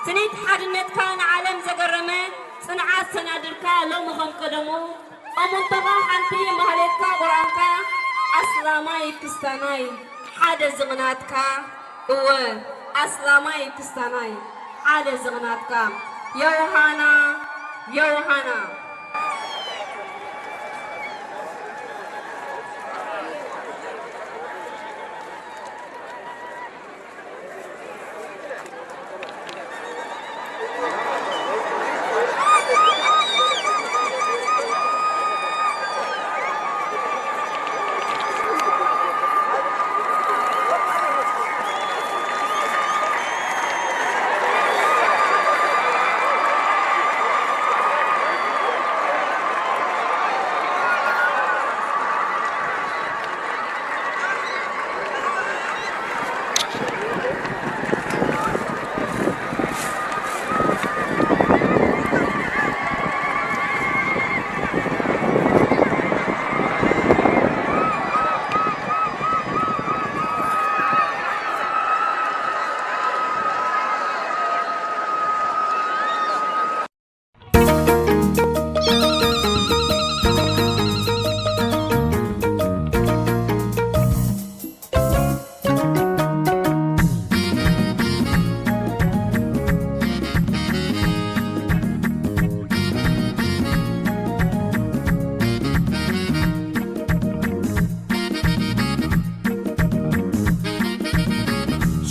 ስኒት ሓድነትካ ንዓለም ዘገረመ፣ ጽንዓት ሰናድልካ ሎሚ ከም ቀደሙ፣ እሙንቶኻ ሓንቲ ማህሌትካ ቁርኣንካ፣ ኣስላማይ ክስታናይ ሓደ ዝቕናትካ፣ እወ ኣስላማይ ክስታናይ ሓደ ዝቕናትካ፣ ዮሃና ዮሃና።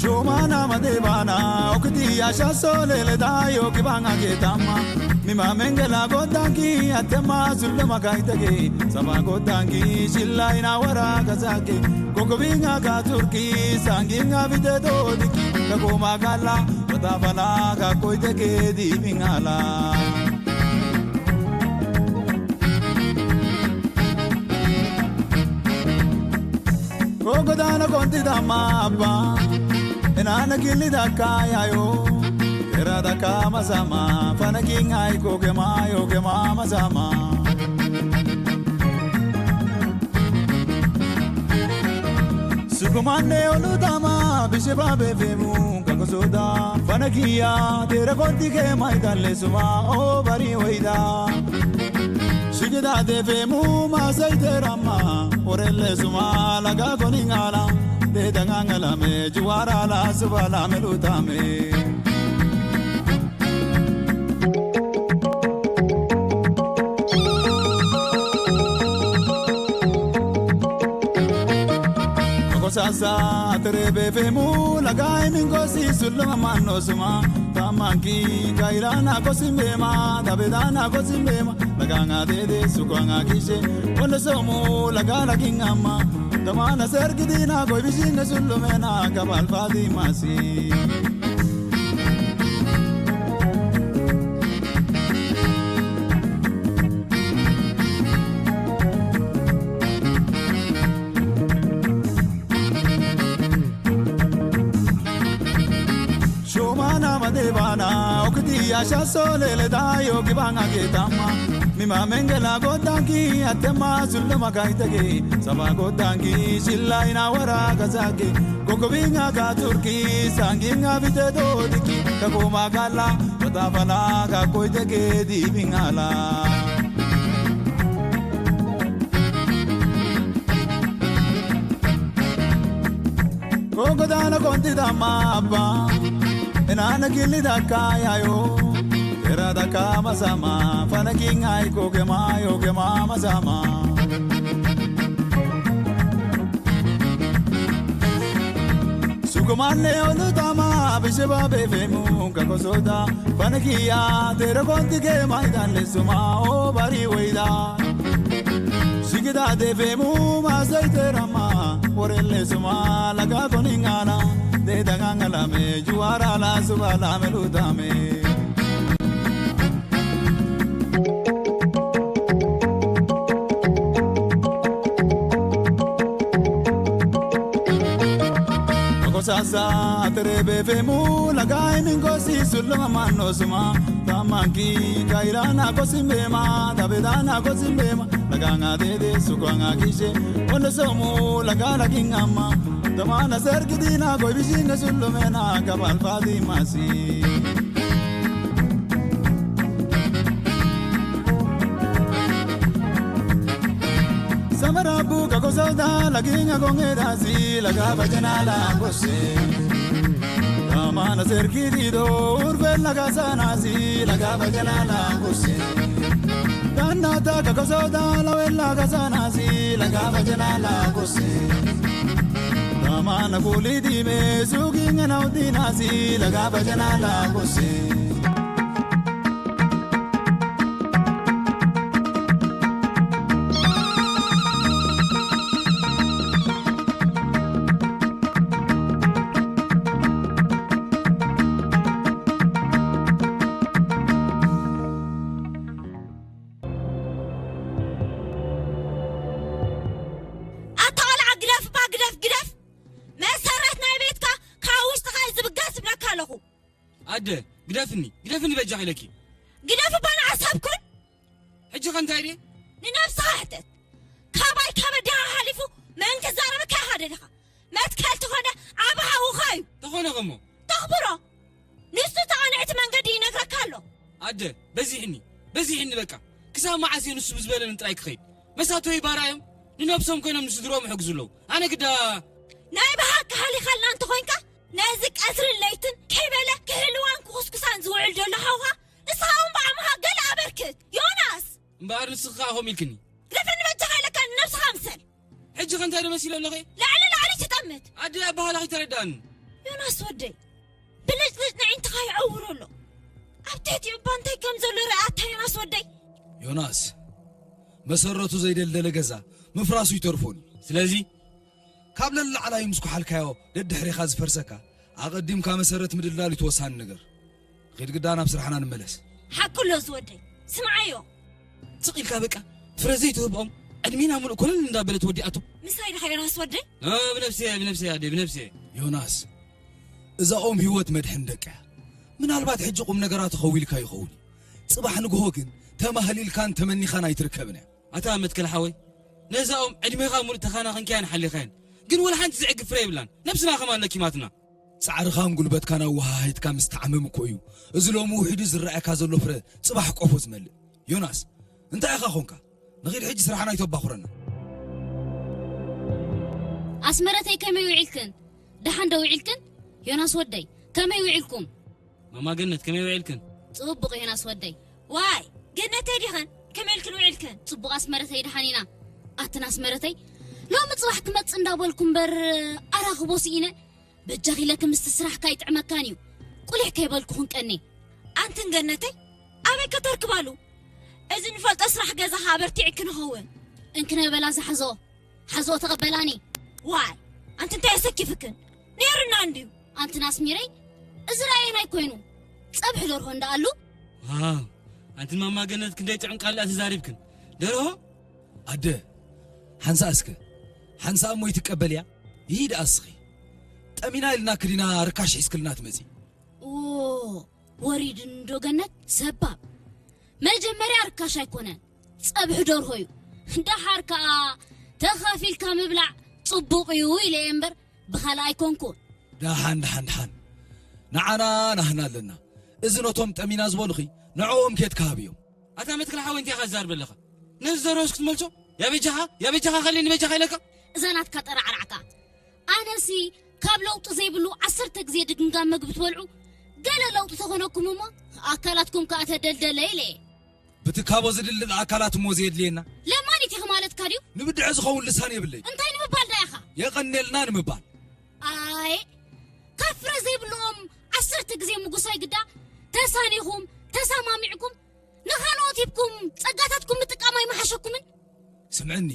Shomana madebana okiti asha solele dayo kibanga ketama. Mima mengela godangi atema zulma kaitege. Sama godangi shilla ina wara kazake. Kokobinga ka turki sanginga vide dodiki. Kagoma gala watafala ka koitege di bingala. Kogodana konti dama abba, enana kili da kaya yo. Era da kama sama, fana kinga iko kema yo kema masama. Sukumane olu dama, bishe babe femu, kakosoda. Fana kiya, tera konti kema idale suma, o bari weida. Shigida de femu, masai terama, orele suma, laga koningala. De dangangala me, juara la subala me lutame. Sasa terebe femu lagai mingosi suluma mano suma tamanki kairana kosimema tabedana kosimema laganga dede sukwanga kishe kono somu lagana kingama tamana sergidina koi bishinga sulumena kabal fadimasi. Shomana madebana okiti asha solele dayo kibanga ketama. Mima mengela godangi atema zulma kaitege. Sama godangi shilla ina wara kazake. Kokobinga ka turki sanginga vite dodiki. Kagoma gala watafala ka koitege di bingala. Kogodana konti dama abba, enana kili da kaya yo. Era da kama sama, fana kinga iko kema yo kema masama. Sukumane olu dama, bishe babe femu, kakosoda. Fana kiya, tera konti kema idale suma, o bari weida. Shigida de femu, masai terama, orele suma, laga koningana. De dangangala me, juara la subala me lutame. Sasa terebe femu lagai mingosi suluma mano suma tamanki kairana kosimema tabedana kosimema laganga dede sukwanga kishe kono somu lagana kingama tamana sergidina koi bishinga sulumena kabal fadimasi. Soda la ginga gongera si la gaba jana la gose. Amana serki di do urbe la gasa na si la gaba jana la gose. Dana ta ka soda la wela gasa na si la gaba jana la gose. Amana kuli di me su ginga na udina si la gaba jana la gose. ኣታ ቆልዓ ግደፍ እባ ግደፍ ግደፍ። መሰረት ናይ ቤትካ ካብ ውሽጥኻ እዩ ዝብገስ እብለካ ኣለኹ። ኣደ፣ ግደፍኒ፣ ግደፍኒ በጃኺ ኢለኪ። ግደፍ እባ ንዓሰብ ኩን። ሕጂ ከ እንታይ ድየ? ንነብስኻ ሕተት። ካባይ ካብ ኣዴኻ ሓሊፉ መን ክዛረበካ ኢኻ ደሊኻ? መትከል ተኾነ ዓቢ ሓውኻ እዩ። ተኾነ ከሞ? ተኽብሮ። ንሱ ተቓንዕቲ መንገዲ ይነግረካ ኣሎ። ኣደ፣ በዚሕኒ፣ በዚሕኒ በቃ። ክሳብ መዓስ እየ ንሱ ብዝበለኒ ጥራይ ክኸይድ? መሳቶይ ባራ እዮም። ንነብሶም ኮይኖም ንስድሮም ይሕግዙ ኣለዉ። ኣነ ግዳ ናይ ብሓቂ ሃሊኻልና እንተኾይንካ፣ ነዚ ቀትርን ለይትን ከይበለ ክህልዋን ክኹስኩሳን ዝውዕል ዘሎ ሓውኻ፣ ንስኻ እውን ብዓቕምኻ ገለ ኣበርክት። ዮናስ! እምበኣር ንስኺ ከኣ ከምኡ ኢልክኒ። ግደፈኒ በጃኻ ኢለካ፣ ንነብስኻ ምሰል። ሕጂ ከ እንታይ ዶ መሲለ ኣለኺ? ላዕሊ ላዕሊ ትጠምት። ኣደ ኣበሃህላኺ ተረዳእኒ። ዮናስ ወደይ፣ ብልጭልጭ ንዕንትኻ ይዕውር ኣሎ። ኣብ ትሕቲኡ እባ እንታይ ከም ዘሎ ርኣ ኣታ ዮናስ ወደይ። ዮናስ፣ መሰረቱ ዘይደልደለ ገዛ ምፍራሱ ይተርፎን እዩ። ስለዚ ካብ ለላዕላይ ምስ ኩሓልካዮ ደድሕሬኻ ዝፈርሰካ፣ ኣቐዲምካ መሰረት ምድልዳል እዩ እቲ ወሳኒ ነገር። ኺድ ግዳ ናብ ስራሕና ንመለስ። ሓቁ ኣሎ ዝወደይ፣ ስምዓዮ። ስቕ ኢልካ በቃ ፍረ ዘይትህብኦም ዕድሜና ሙሉእ ኮለል እንዳበለት ወዲኣቶ። ምሳይ ድኻ ዮናስ ወደይ? እ፣ ብነብሰይ፣ ብነብሰይ ኣደይ፣ ብነብሰይ። ዮናስ፣ እዛ ኦም ህይወት መድሕን ደቃ እያ። ምናልባት ሕጂ ቁም ነገራ ተኸዊልካ ይኸውን እዩ። ጽባሕ ንግሆ ግን ተማህሊልካን ተመኒኻን ኣይትርከብን እያ። ኣታ መትከል ሓወይ፣ ነዛ ኦም ዕድሜኻ ሙሉእ ተኻናኺንካያን ሓሊኻያን፣ ግን ወላ ሓንቲ ዝዕግብ ፍረ የብላን። ነብስና ከማን ለኪማትና። ጻዕርኻን ጉልበትካን ኣወሃሂድካ ምስ ተዓመም እኮ እዩ እዚ ሎሚ ውሒዱ ዝረኣየካ ዘሎ ፍረ ጽባሕ ቆፎ ዝመልእ። ዮናስ፣ እንታይ ኢኻ ኾንካ? ንኺድ ሕጂ ስራሕና ኣይተባኹረና። ኣስመረተይ ከመይ ውዒልክን? ደሓን ዶ ውዒልክን? ዮናስ ወደይ፣ ከመይ ውዒልኩም? ማማ ገነት፣ ከመይ ውዒልክን? ጽቡቕ ዮናስ ወደይ። ዋይ፣ ገነተይ ዲኽን? ከመይ ኢልክን ውዒልክን? ጽቡቕ ኣስመረተይ፣ ደሓን ኢና። ኣትን ኣስመረተይ፣ ሎሚ ጽባሕ ክመጽእ እንዳበልኩ እምበር ኣራኽቦ ስኢነ። በጃኺ ኢለኪ ምስቲ ስራሕካ ኣይጥዕመካን እዩ። ቁሊሕ ከይበልኩኽን ቀኔ። ኣንትን ገነተይ፣ ኣበይ ከተርክባሉ? እዚ ንፈልጦ ስራሕ ገዛኻ ኣበርቲዕኪ ንኸውን። እንክነ በላ ዝሓዞ፣ ሓዞ ተቐበላኒ። ዋይ፣ ኣንቲ እንታይ ኣሰኪፍክን? ነይርና እንድዩ። ኣንትን ኣስሚረይ፣ እዚ ራእየን ኣይኮይኑ። ጸብሒ ደርሆ እንዳ ኣሉ። ዋው፣ ኣንትን ማማ ገነት ክንደይ ጥዑም ቃል ደኣ ተዛሪብክን። ደርሆ? ኣደ፣ ሓንሳእ እስከ፣ ሓንሳእ እሞ ይትቀበልያ? ይሂድ ኣስኺ። ጠሚና ኢልና ክዲና ርካሽ ሒዝክልና ትመጺ። ኦ፣ ወሪድን ዶ ገነት? ሰባብ። መጀመርያ ርካሽ ኣይኮነን፣ ጸብሒ ደርሆ እዩ። ደሓር ከኣ ተኻፊልካ ምብላዕ ጽቡቕ እዩ ኢለ እየ እምበር፣ ብኻልእ ኣይኮንኩን። ደሓን፣ ደሓን፣ ደሓን። ንዓና ናህና ኣለና። እዚ ነቶም ጠሚና ዝበሉኺ፣ ንዕኦም ኬድካ ሃብዮም። ኣታ መትክል ሓወይ፣ እንታይ ኢኻ ትዛረብ ዘለኻ? ነዚ ዘረውስ ክትመልሶ? ያበጃኻ፣ ያበጃኻ፣ ከለኒ በጃኻ ኢለካ? እዛ ናትካ ጠራዕራዕካ። ኣነሲ ካብ ለውጢ ዘይብሉ ዓሰርተ ግዜ ድግምጋም መግቢ ትበልዑ፣ ገለ ለውጢ ተኾነኩም እሞ ኣካላትኩም ከኣ ተደልደለ ኢለ እየ። ብትካቦ ዝድልድል ኣካላት እሞ ዘየድልየና። ለማኒት ኢኺ ማለትካ ድዩ? ንብድዐ ዝኸውን ልሳን የብለይ። እንታይ ንምባል ዳ ኢኻ? የቐንየልና ንምባል። ኣይ፣ ካብ ፍረ ዘይብልኦም ዓሰርተ ግዜ ምጉሳይ ግዳ፣ ተሳኒኹም፣ ተሰማሚዕኩም፣ ንኻልኦት ሂብኩም ጸጋታትኩም ምጥቃም ኣይምሓሸኩምን? ስምዕኒ፣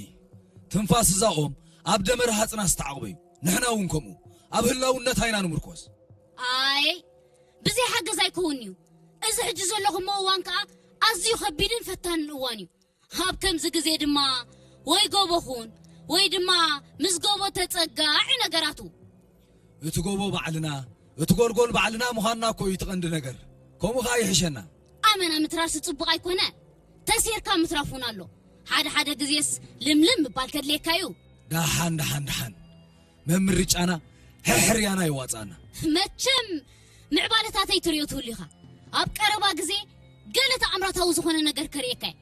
ትንፋስ እዛ ኦም ኣብ ደመ ረሃጽናስ ተዓቕበ እዩ። ንሕና እውን ከምኡ፣ ኣብ ህላውነታ ኢና ንምርኮስ። ኣይ፣ ብዘይ ሓገዝ ኣይከውን'ዩ። እዚ ሕጂ ዘለኹሞ እዋን ከኣ ኣዝዩ ከቢድን ፈታንን እዋን እዩ። ኣብ ከምዚ ግዜ ድማ ወይ ጎቦ ኹን ወይ ድማ ምስ ጎቦ ተጸጋዒ ነገራቱ። እቲ ጎቦ ባዕልና፣ እቲ ጎልጎል ባዕልና ምዃንና እኮ እዩ እቲ ቀንዲ ነገር። ከምኡ ኸኣ ይሕሸና። ኣመና ምትራፍሲ ጽቡቕ ኣይኮነ። ተሲርካ ምትራፍ እውን ኣሎ። ሓደ ሓደ ግዜስ ልምልም ምባል ከድልየካ እዩ። ደሓን፣ ደሓን፣ ደሓን። መምርጫና ሕርያና ይዋጻና። መቸም ምዕባለታተይ ትሪኦ ትህሉ ኢኻ። ኣብ ቀረባ ግዜ ገለ ተኣምራታዊ ዝኾነ ነገር ከርእየካ እየ።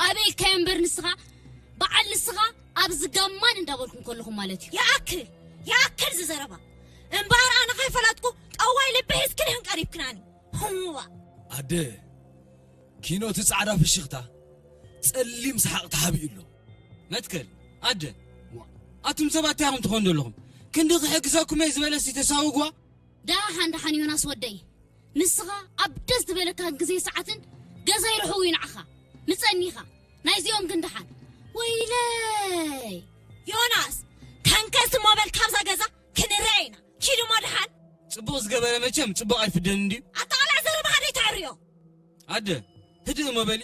ኣበይ ኢልካዮ እምበር ንስኻ በዓል ንስኻ ኣብዚ ጋማን እንዳበልኩም ከለኹም ማለት እዩ። ይኣክል፣ ይኣክል ዝዘረባ። እምበኣር ኣነ ከይፈለጥኩ ጠዋይ ልቢ ሒዝክንህን ቀሪብክናኒ። ህዋ። ኣደ፣ ኪኖ እቲ ጻዕዳ ፍሽኽታ ጸሊም ሰሓቕ ተሓቢኡ ኣሎ። መትከል፣ ኣደ፣ ዋ፣ ኣቱም ሰባት እንታይ ኢኹም ትኾኑ ዘለኹም? ክንዲ ክሕግዘኩም እየ ዝበለሲ ተሳውግዋ? ደሓን፣ ደሓን ዮናስ ወደይ፣ ንስኻ ኣብ ደስ ዝበለካ ግዜ ሰዓትን ገዛይ ርሑው እዩ ንዓኻ። ምጸኒኻ፣ ናይዚኦም ግን ደሓን። ወይለይ! ዮናስ፣ ተንከስ እሞ በል ካብዛ ገዛ ክንረኣ ኢና። ኪድ እሞ ደሓን። ጽቡቕ ዝገበረ መቸም ጽቡቕ ኣይፍደን እንድዩ። ኣታ ቃልዕ ዘረባኻ ደይተዕርዮ። ኣደ፣ ህድእ እሞ በሊ።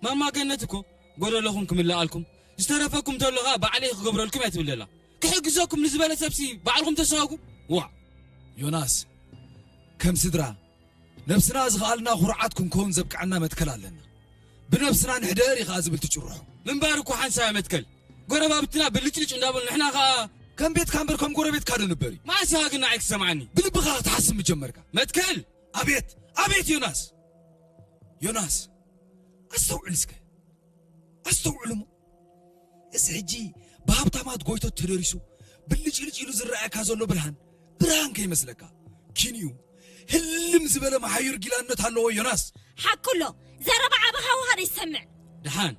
ማማ ገነት እኮ ጎደሎኹም ክምልኣልኩም፣ ዝተረፈኩም ተሎ ኸኣ ባዕለይ ክገብረልኩም እያ ትብል ዘላ። ክሕግዘኩም ንዝበለ ሰብሲ ባዕልኹም ተሳወጉ። ዋ! ዮናስ፣ ከም ስድራ፣ ነብስና ዝኸኣልና ኩርዓት ክንከውን ዘብቅዐና መትከል ኣለና። ብነብስና ንሕደር እዩ ኸኣ ዝብል ትጭርሖ። ምንባር እኮ ሓንሳብ እያ መትከል። ጎረባብትና ብልጭልጭ እንዳበሉ ንሕና ኸኣ ከም ቤትካ እምበር ከም ጎረቤትካ ዶ ንበር እዩ? መዓስ ኢኻ ግን ንዓይ ክትሰምዓኒ? ብልብኻ ክትሓስብ ምጀመርካ። መትከል! ኣቤት! ኣቤት ዮናስ! ዮናስ! ኣስተውዕል እስከ። ኣስተውዕል እሞ። እዚ ሕጂ ብሃብታማት ጎይቶት ተደሪሱ ብልጭልጭ ኢሉ ዝረኣየካ ዘሎ ብርሃን፣ ብርሃን ከይመስለካ። ኪንኡ ህልም ዝበለ መሓዩር ጊላነት ኣለዎ ዮናስ። ሓኩሎ፣ ዘረባ ዓቢ ሃውሃ ዘይሰምዕ። ደሓን፣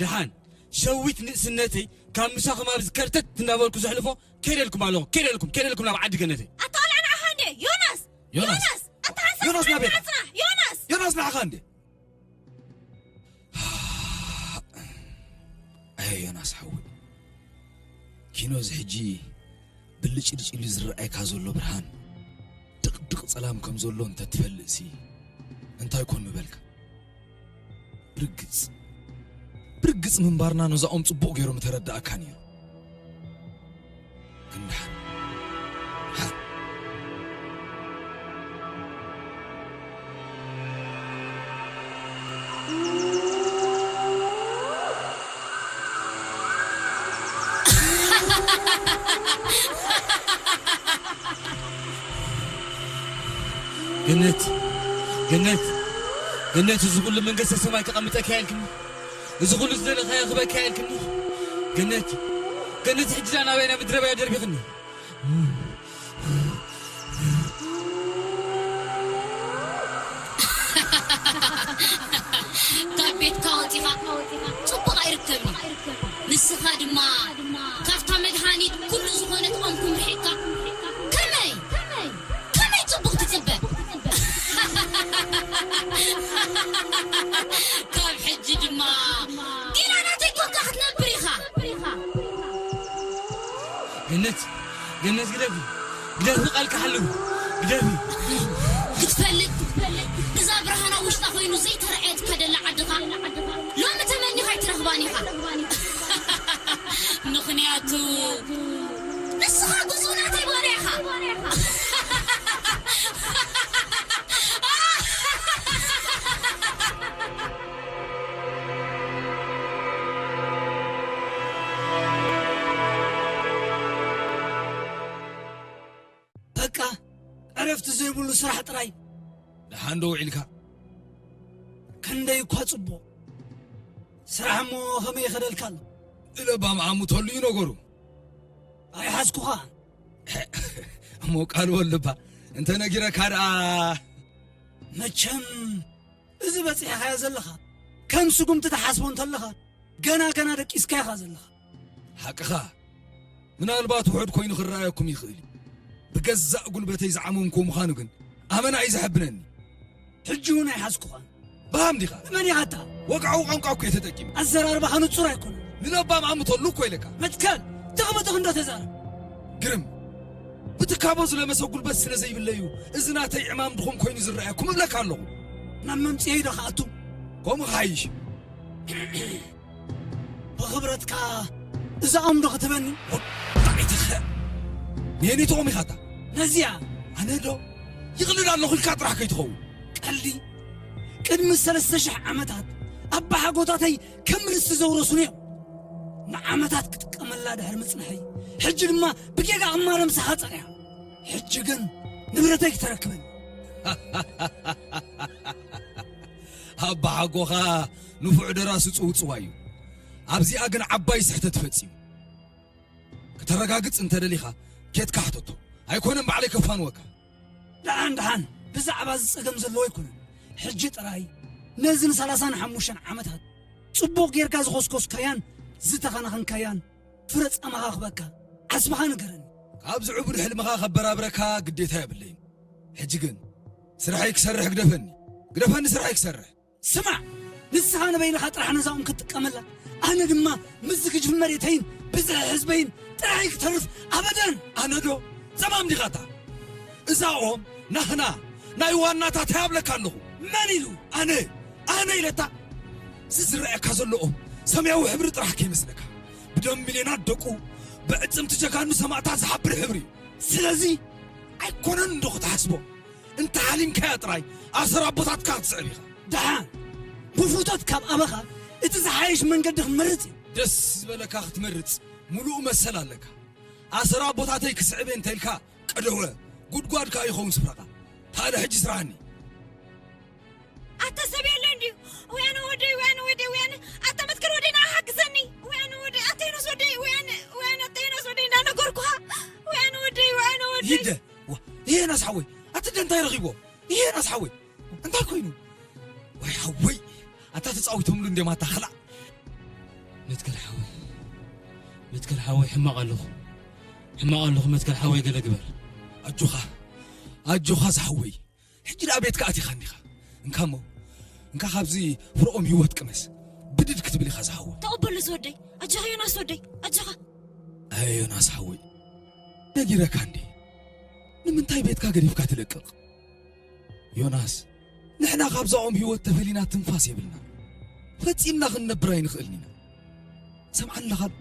ደሓን፣ ሸዊት ንእስነተይ ካብ ምሳኹም ኣብዚ ከርተት እናበልኩ ዘሕልፎ ከይደልኩም ኣለኹ፣ ከይደልኩም፣ ከይደልኩም ናብ ዓዲ ገነተይ። ኣታ ቆልዓ ንዓኻ እንዴ፣ ዮናስ! ዮናስ! ዮናስ! ኣታ ሓንሳብ ዮናስ ናበይ? ንዓጽና! ዮናስ! ዮናስ ንዓኻ እንዴ? ኣየ ዮናስ ሓወይ፣ ኪኖ እዚ ሕጂ ብልጭልጭ ኢሉ ዝረኣየካ ዘሎ ብርሃን ድቕድቕ ጸላም ከም ዘሎ እንተ ትፈልጥሲ እንታይ ኮን ምበልካ? ብርግጽ፣ ብርግጽ ምንባርና ነዛኦም ጽቡቕ ገይሩ ምተረድኣካ ነይሩ። ግን ደሓን፣ ደሓን። ገነት፣ ገነት፣ ገነት፣ እዚ ኩሉ መንግስተ ሰማይ ከቐምጠካ ኢልክኒ፣ እዚ ኩሉ ዝደለኻዮ ክበካ ኢልክኒ። ገነት፣ ገነት፣ ሕጂ ደኣ ናበይ ናይ ምድረ በዳ ደርቢኽኒ? ካብ ቤትካ ወጺኻ ጽቡቕ ኣይርከብን እዩ። ንስኻ ድማ ካብታ መድሃኒት ኩሉ ዝኾነት ኦም ኩም ርሒቕካ፣ ከመይ፣ ከመይ ጽቡቕ ትጽበ? ካብ ሕጂ ድማ ዲና ናተይ ኮንካ ክትነብር ኢኻ። ገነት፣ ገነት ግደፊ፣ ግደፊ ቃልካ ሓልዊ፣ ግደፊ። ክትፈልጥ፣ እዛ ብርሃን ኣብ ውሽጣ ኮይኑ ዘይተረኣየትካ ደላ ዓድኻ፣ ሎሚ ተመኒኻ ኣይትረኽባን ኢኻ። ምኽንያቱ ንስኻ ግዙእ ናተይ ባርያ ኢኻ። በቃ፣ ዕረፍቲ ዘይብሉ ስራሕ ጥራይ። ደሓን ዶ ውዒልካ? ክንደይ እኳ ጽቡቕ። ስራሕ እሞ ከመይ ይኸደልካ ኣሎ? ንለባም ዓሙተሉ እዩ ነገሩ። ኣይሓዝኩኻ። እሞ ቃል ወልባ እንተ ነጊረካ ደኣ። መቸም እዚ በጺሕኻዮ ዘለኻ፣ ከም ስጉምቲ ትሓስቦ እንተለኻ፣ ገና ገና ደቂስካ ኢኻ ዘለኻ። ሓቅኻ። ምናልባት ውሑድ ኮይኑ ክረኣየኩም ይኽእል እዩ። ብገዛእ ጉልበተይ ዝዓመምኩ ምዃኑ ግን ኣመና እዩ ዘሐብነኒ። ሕጂ እውን ኣይሓዝኩኻን። ብሃም ዲኻ? ንመን ኢኻ ኣታ? ወግዓዊ ቋንቋ እኮ እየ ተጠቂመ። ኣዘራርባኻ ንጹር ኣይኮነን። ንለባም ኣምተሉ እኮ ኢለካ። መትከል፣ ትኽ ብትኽ እንዶ ተዛረብ። ግርም፣ ብትካቦ ዝለመሰ ጉልበት ስለ ዘይብለዩ፣ እዚ ናተይ ዕማም ድኹም ኮይኑ ዝረኣየኩም እብለካ ኣለኹ። ናብ መምጽኤይ ዶ ክኣቱ? ከምኡ ክሓይሽ። ብኽብረትካ እዛኦም ዶ ክትበኒ? ወጣዒትኸ? ንየኒትኦም ኢኻታ? ነዚኣ? ኣነ ዶ? ይቕልል ኣለኹ ኢልካ ጥራሕ ከይትኸውን። ቀልዲ? ቅድሚ ሰለስተ ሽሕ ዓመታት ኣባሓጎታተይ ከም ርስቲ ዘውረሱኒ እዮም። ንዓመታት ክጥቀመላ ድሕሪ ምጽንሐይ፣ ሕጂ ድማ ብጌጋ እማረ ምሳኻ ጸኒሓ። ሕጂ ግን ንብረተይ ክተረክበኒ። ኣባሓጎኻ ንፉዕ ደራሲ ጽውጽዋይ እዩ። ኣብዚኣ ግን ዓባይ ስሕተት ፈጺሙ። ከተረጋግጽ እንተደሊኻ ኬድካ ሕተቶ። ኣይኮነን ባዕለይ ከፋንወካ። ደሓን ደሓን፣ ብዛዕባ እዚ ጸገም ዘለዎ ኣይኮነን። ሕጂ ጥራይ ነዚ ንሰላሳን ሓሙሽተን ዓመታት ጽቡቕ ጌርካ ዝኾስኮስካያን ዝተኸናኸንካያን ፍረ ጻማኻ ክበካ ዓስብኻ ንገረኒ። ካብዚ ዕቡድ ሕልምኻ ከበራብረካ ግዴታ የብለይን። ሕጂ ግን ስርሐይ ክሰርሕ ግደፈኒ። ግደፈኒ ስርሐይ ክሰርሕ። ስማዕ፣ ንስኻ ንበይንኻ ጥራሕ ነዛኦም ክትጥቀመላ፣ ኣነ ድማ ምስዚ ግጅፍ መሬተይን ብዝሒ ህዝበይን ጥራይ ክተርፍ ኣበደን። ኣነ ዶ ጸማም ዲኻታ? እዛኦም ናህና ናይ ዋናታት ኣለካ ኣለኹ። መን ኢሉ? ኣነ፣ ኣነ ኢለታ። እዚ ዝረኣየካ ዘለኦም ሰማያዊ ሕብሪ ጥራሕ ከይመስለካ። ብደም ሚልዮናት ደቁ፣ ብዕጽምቲ ጀጋኑ ሰማእታት ዝሓብር ሕብሪ እዩ። ስለዚ ኣይኮነን እንዶ ክትሓስቦ። እንተ ሓሊምካያ ጥራይ ኣሰር ኣቦታትካ ክትስዕብ ኢኻ። ደሓን፣ ብፉቶት ካብ ኣበኻ እቲ ዝሓየሽ መንገዲ ክመርጽ እዩ። ደስ ዝበለካ ክትመርጽ ምሉእ መሰል ኣለካ። ኣሰር ኣቦታተይ ክስዕብ እየ እንተ ኢልካ ቀደወ፣ ጉድጓድ ከኣ ይኸውን ስፍራኻ። ታዲያ ሕጂ ስራሕኒ። ኣታ ሰብ የለን ድዩ? ወያነ ወደይ፣ ወያነ ወደይ፣ ወያነ። ኣታ መትከል ወደይ፣ ንዓ ሓግዘኒ። ወያነ ወደይ፣ ኣታ ዮናስ ወደይ፣ ወያነ፣ ወያነ፣ ኣታ ዮናስ ወደይ፣ እንዳነገርኩኻ። ወያነ ወደይ፣ ወያነ ወደይ። ይደ፣ ዋ፣ ይሄ ዮናስ ሓወይ፣ ኣቲ ደንታይ ረኺቦ? ይሄ ዮናስ ሓወይ፣ እንታይ ኮይኑ? ወይ ሓወይ፣ ኣታ ተጻዊቶምሉ እንዴ ማታ ኸላእ። መትከል ሓወይ፣ መትከል ሓወይ፣ ሕማቕ ኣለኹ። ሕማቕ ኣለኹ፣ መትከል ሓወይ፣ ገለ ግበር። ኣጆኻ፣ ኣጆኻ ዝሓወይ። ሕጂ ደኣ ቤትካ ኣቲኻ እንዲኻ። እንካሞ፣ እንካ ካብዚ ፍርኦም ህይወት ቅመስ። ብድድ ክትብል ኢኻ ዝሓወ። ተቐበሎ ዝወደይ። ኣጆኻ ዮናስ ወደይ፣ ኣጆኻ። ኣየ ዮናስ ሓወይ፣ ነጊረካ እንዴ? ንምንታይ ቤትካ ገዲፍካ ትለቅቕ? ዮናስ፣ ንሕና ካብዛኦም ህይወት ተፈሊና ትንፋስ የብልና። ፈጺምና ክንነብር ኣይንኽእልን ኢና። ሰምዓኒ ኣለኻ ዶ?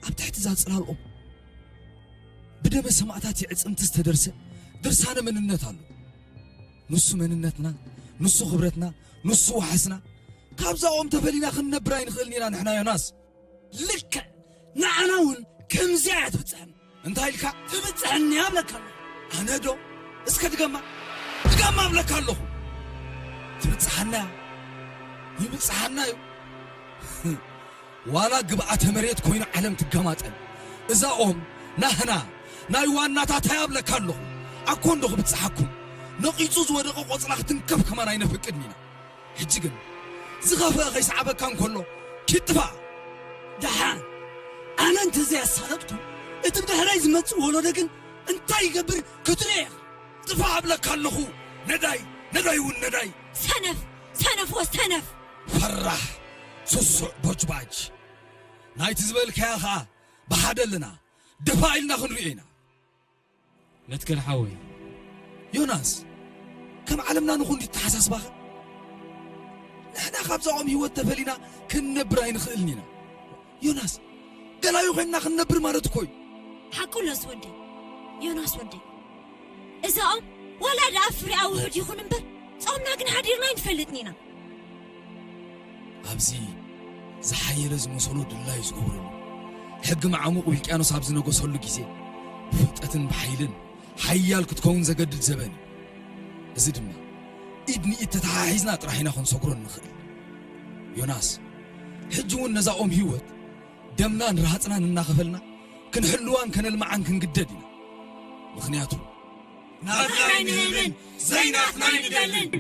ኣብ ትሕቲ እዛ ጽላል ኦም ብደመ ሰማእታት የዕጽምቲ ዝተደርሰ ድርሳነ መንነት ኣሎ። ንሱ መንነትና፣ ንሱ ክብረትና፣ ንሱ ዋሕስና። ካብዛ ኦም ተፈሊና ክንነብር ኣይንኽእልን ኢና ንሕና ዮናስ። ልክዕ ንዓና እውን ከምዚኣ እያ ትብጽሐና። እንታይ ኢልካ? ትብጽሐኒ እያ እብለካ ኣለኹ። ኣነ ዶ? እስከ ድገማ፣ ድገማ እብለካ ኣለኹ። ትብጽሓና እያ፣ ይብጽሓና እዩ። ዋላ ግብኣተ መሬት ኮይኑ ዓለም ትገማጠል። እዛ ኦም ናህና ናይ ዋናታታ እያ እብለካ ኣለኹ። ኣኮ እንዶ ክብጽሓኩም፣ ነቒጹ ዝወደቐ ቆጽላ ክትንከፍ ከማን ኣይነፍቅድን ኢና። ሕጂ ግን ዝኸፍአ ከይሰዓበካ እንከሎ ኪድ ጥፋእ። ደሓን ኣነ እንተዘይ ኣሳለጥኩ፣ እቲ ብድሕረይ ዝመጽእ ወለዶ ግን እንታይ ይገብር ክትርኢ ኢኻ። ጥፋእ እብለካ ኣለኹ። ነዳይ፣ ነዳይ እውን ነዳይ። ሰነፍ፣ ሰነፍ ወሰነፍ። ፈራሕ፣ ስሱዕ ቦጅባጅ። ናይቲ ዝበልካዮ ኸኣ ብሓደ ኣለና። ደፋእ ኢልና ክንሪኦ ኢና። መትከል ሓወይ። ዮናስ፣ ከም ዓለምና ንኹን ድዩ ተሓሳስባኻ? ንሕና ካብዛኦም ህይወት ተፈሊና ክንነብር ኣይንኽእልን ኢና። ዮናስ፣ ገላዩ ኮይንና ክንነብር ማለት እኮ እዩ። ሓቁ ሎስ ወደይ፣ ዮናስ ወደይ። እዛኦም ዋላ ደኣ ፍሪኣ ውሑድ ይኹን እምበር፣ ጾምና ግን ሓዲርና ኣይንፈልጥን ኢና። ኣብዚ ዝሓየለ ዝመሰሎ ድላዩ ዝገብረሉ፣ ሕጊ መዓሙቕ ውቅያኖስ ኣብ ዝነገሰሉ ግዜ፣ ብፍልጠትን ብሓይልን ሓያል ክትከውን ዘገድድ ዘበን እዩ። እዚ ድማ ኢድ ንኢድ ተተሓሒዝና ጥራሕ ኢና ክንሰግሮ እንኽእል። ዮናስ፣ ሕጂ እውን ነዛ ኦም ህይወት ደምናን ረሃጽናን እናኸፈልና ክንሕልዋን ከነልምዓን ክንግደድ ኢና። ምኽንያቱ፣ ናትና ኣይንህብን፣ ዘይናትና ኣይንደልን።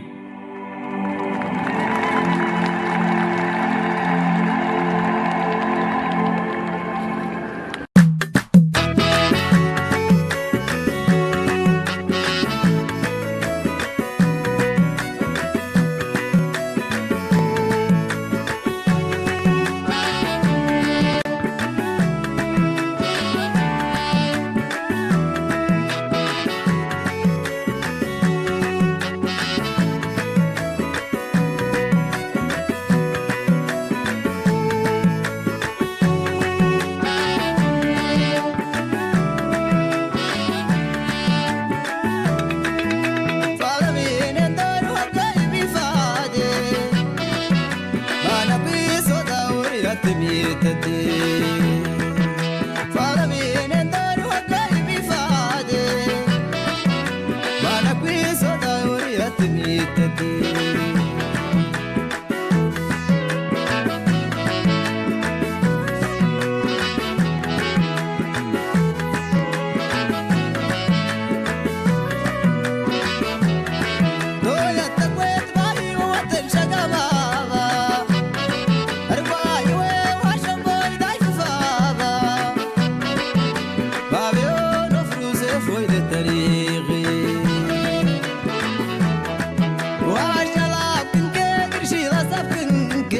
ዋሻ ላብክንከ ግርሺ ላሳብክንከ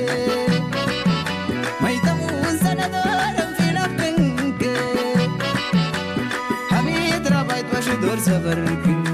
ማይተሙን ሰነዶረም ፊናብክንከ ሐሚድ ራባይት ዋሽዶር ሰበርክንከ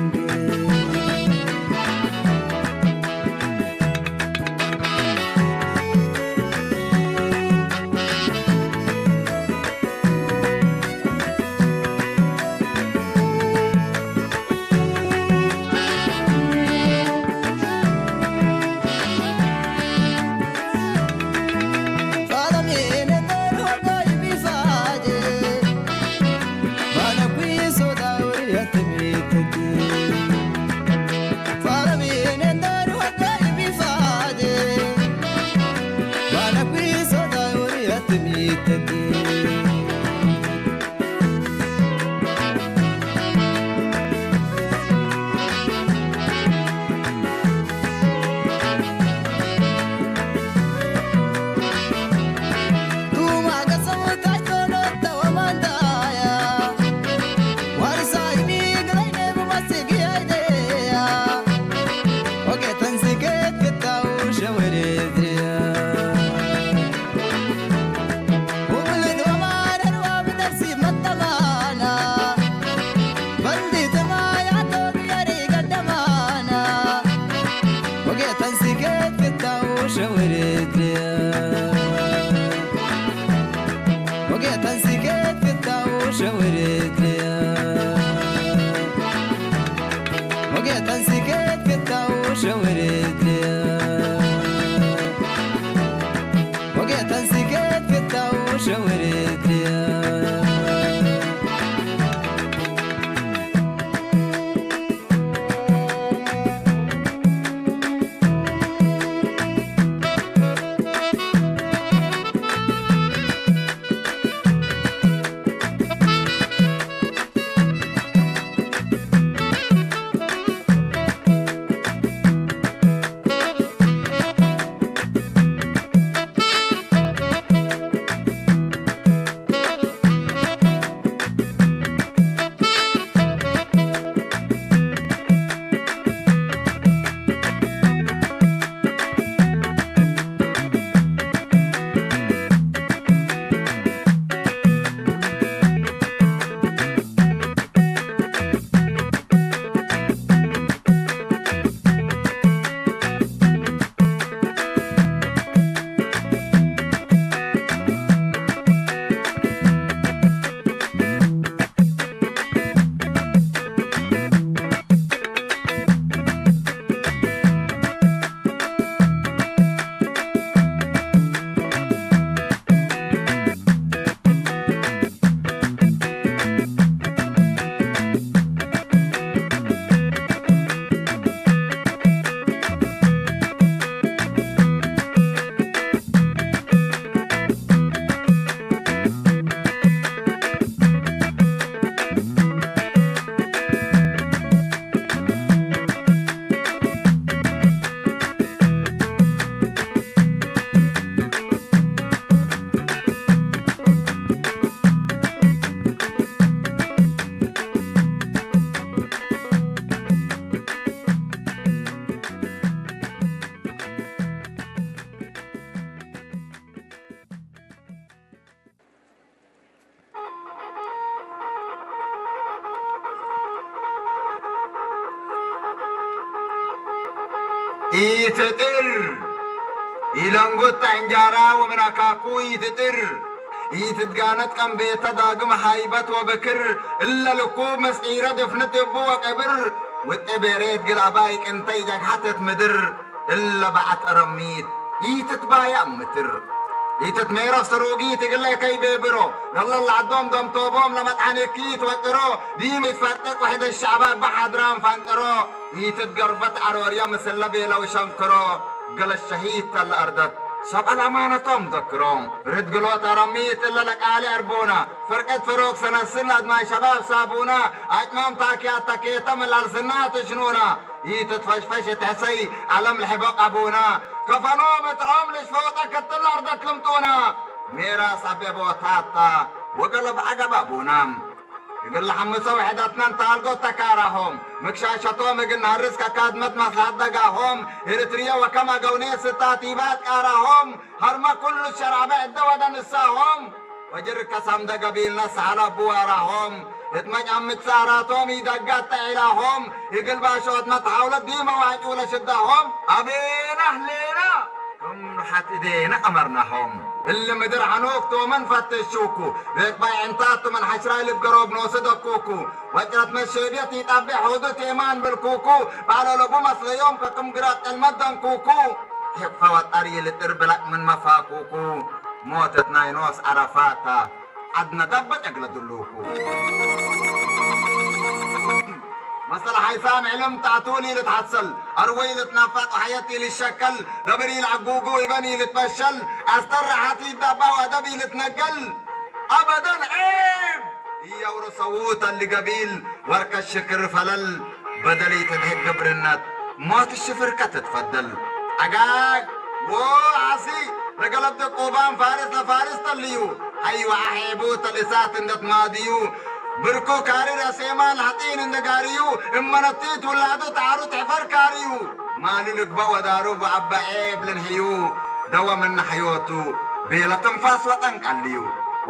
ኢትጥር ኢለንጉት እንጃራ ወመናካኩ ኢትጥር ኢትትጋነጥ ቀንቤተ ዳግም ሃይበት ወበክር እለ ልኩብ መስዒረ ድፍንት እቡ ወቀብር ውጤ ቤሬት ግል አባይ ቅንተይ ጀግሐተት ምድር እለ በዐት አረሚት ኢትትባያእ ምትር። ኢትትሜረፍ ስሩጊት እግለ ከይቤብሮ፣ ገለል ለዐዶም ደምቶቦም ለመጥዓን እኪ ኢትወጥሮ፣ ዲም ኢትፈርጥቅ ወሕደ ሸዕባብ በሐድራም ፈንጥሮ፣ ኢትትገርበት ዐሮርዮ ምስለ ቤለው ሸንክሮ፣ ገለ ሸሂድ ተለ አርደት ሰብአ ለአማነቶም ዘክሮ። ርድ ግሎት አረሚት እለ ለቃሊ አርቦና፣ ፍርቀት ፍሩቅ ሰነስል አድማይ ሸባብ ሳቡና፣ አጭማም ታኪያት ተኬተ ምን ለአልስና ትሽኑና፣ ኢትትፈሽፈሽ እት ሕሰይ ዐለም ልሕበቅ አቡና። ከፈኖም እት ዖም ልሽፎጠ ክትል አርደት ልምጡና። ሜራስ አቤ ቦታታ ወገለ በዐገብ አቡና። እግር ለሐምሰው ሕዳትናን ታልጎ ተካራሆም። ምክሻሸቶም እግር ናርስ ከካድመት መስላት ደጋሆም። ኤርትርየ ወከማ ገውኔ ስታት ይባት ቃራሆም። ሀርመ ኩሉ ሸራበ ዕደ ወደ ንሳሆም። ወጅር ከሳም ደገቢልነ ሰሐላ ብዋራሆም። እት መጫምት ሳራቶም ይደጋት ተዒላሆም። ይግልባሾት መትሐውለት ዲመ ዋጩ ለሽዳሆም። አቤና ህሌና። ከም ርሓት እዴና ኣመርናሆም። እሊ ምድር ሐኖክቶምን ፈተሹኩ። ቤት ባይ ዕንታቱ ምን ሐሽራይ ልብ ገሮብ ኖስ ደኩኩ። ወጭረት መሸብየት ይጣቤ ሑዱ ቴማን ብልኩኩ። ባለለቡ መስለዮም ከክም ግራት ጠልመት ደንኩኩ። ሒቅ ፈወጠር ይልጥር ብላቅ ምን መፋኩኩ። ሞተት ናይ ኖስ ዐረፋታ። ዓድነ ደበ ጨግለ ድሉኩ። መሰለ ሓይሳም ዕልም ታእቱን ኢልትሓሰል፣ ኣርወ ኢልትናፋጥ፣ ሓየት ኢልሸከል፣ ደብር ኢልዕጉጉ፣ ኢበን ኢልትበሸል፣ ኣስተር ራሓት ኢዳባ ወደብ ኢልትነገል። ኣበደን ዔብ ኢያውረሰዉ ተሊ ገቢል፣ ወርከ ሽክር ፈለል፣ በደል ኢትድህግ ግብርነት፣ ሞት ሽፍርከ ትትፈደል። ዓጋግ ወዓሲ ለገለብ ደቆባን ፋርስ ለፋርስ ተልዩ፣ ሓይ ወዓሕ ዔቡ ተልእሳት እንደትማድዩ፣ ብርኩ ካሪ ረሴማ ላሕጢን እንደ ጋርዩ፣ እመነቲት ውላዱ ተዓሩ ትሕፈር ካርዩ፣ ማሉ ልግበእ ወዳሩ ብኣባ ዔብ ልንሕዩ፣ ደወ ምነ ሕዮቱ ቤለ ትንፋስ ወጠን ቀልዩ።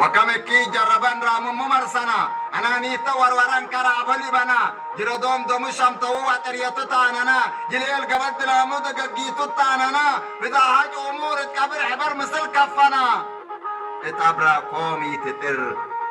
ወከመኪ ጀረበን ራምሙ መርሰና፣ አናኒተ ወርወረን ከራዕበ ሊበና፣ ጅረዶም ደሙ ሸምተዉ ወጥርየቱ ታነና፣ ጅልኤል ገበድ ድላሙ ደገጊቱ ታነና፣ ብዛሃጅ ኡሙር እት ቀብር ሕበር ምስል ከፈና። እት አብራኮም ኢትጥር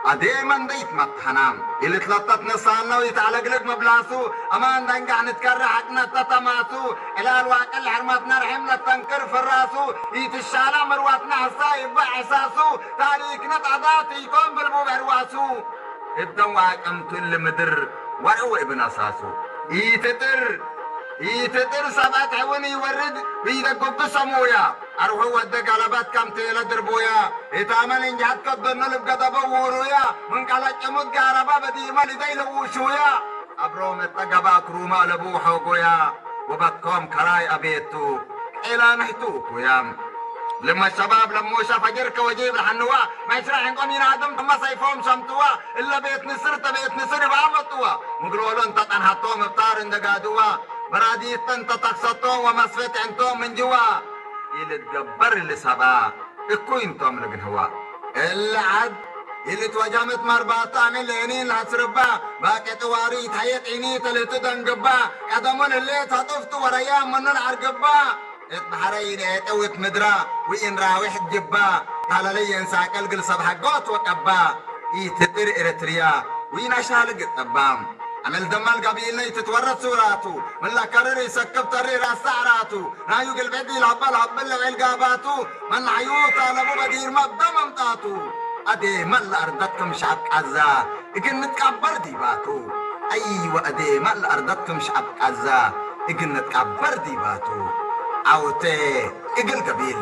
አዴመ እንደ ኢትመትሐና፣ ኢልትለተት ንሳነው ኢትአለግልግ መብላሱ፣ አማን ደንጋሕ ንትከረ ሐቅነት ተተማሱ፣ ዕላል ዋቅል ሕርመትና ርሕም ለተንክር ፍራሱ፣ ኢትሻላ ምርዋትና ሐሳ ይባዕ ሕሳሱ፣ ታሪክነ ጣዳት ኢኮን ብልቡ በርዋሱ። እብ ደም ወአቅምቱ እሊ ምድር ወርዑ እብን አሳሱ። ኢትጥር፣ ኢትጥር ሰብአት ሕውን ይወርድ፣ ኢደጎግሶም ውያ። አርሑ ወደ ገለበት ከም ቴለ ድርቡያ። ኢታመን እንጃት ከበኖ ልብ ገደበ ውሩያ። ምን ቀለጭሙት ጋረባ በዲመ ልደይ ለውሹያ። አብሮም እተ ገባ ክሩማ ለቡ ሖጎያ። ወበትኮም ከራይ አቤቱ። ቄላ ንሕቱ እኩያም። ልመ ሸባብ ለሞሻ ፈጅር ከወጂብ ለሐንዋ። መሽራ ሕንቆም ይናድም ተመ ሰይፎም ሸምትዋ። እለ ቤት ንስር ተቤት ንስር እብ አመጥዋ። ምግሎሎ እንተ ጠንሐቶም እብታር እንደ ጋድዋ። በራዲት እንተ ተክሰቶም ወመስፈት ዕንቶም ምንጅዋ። ኢልትገበር ልሰባ እኩይ እንቶም ልግንህዋ። እለ ዐድ ኢልትወጀምት መርባታ ምን ለእኒን ለሐስርባ። ባቄ ጥዋሪ ይትሐየጥ ኢኒ ተልህቱ ደንግባ። ቀደሙ ልሌት ሀጡፍቱ ወረያ ምኑ ለዐርግባ። እት በሐረ ኢንኤጠው እት ምድራ ወኢንራዊሕ ጅባ፣ ታለለይ የንሳቀል ግል ሰብ ሐጎት ወቀባ፣ ኢትጥር ኤረትርያ ወኢናሻልግ እጠባ። አመል ደማል ጋቢልነ ኢትትወረት ሱራቱ፣ ምን ለከርር ኢሰክብ ተሪ ራስ ሰዕራቱ፣ ናዩ ግልበዲ ለሀበል ሀብል ለዌል ጋባቱ፣ መናሕዩ ታለቡ በዲር መብደ መምጣቱ፣ አዴ መላ አርደት ክም ሸዐብ ቃዛ፣ እግል ንትቃበር ዲባቱ። አይወ አዴ መላ አርደት ክም ሸዐብ ቃዛ፣ እግል ንትቃበር ዲባቱ። ዐውቴ እግል ገቢል።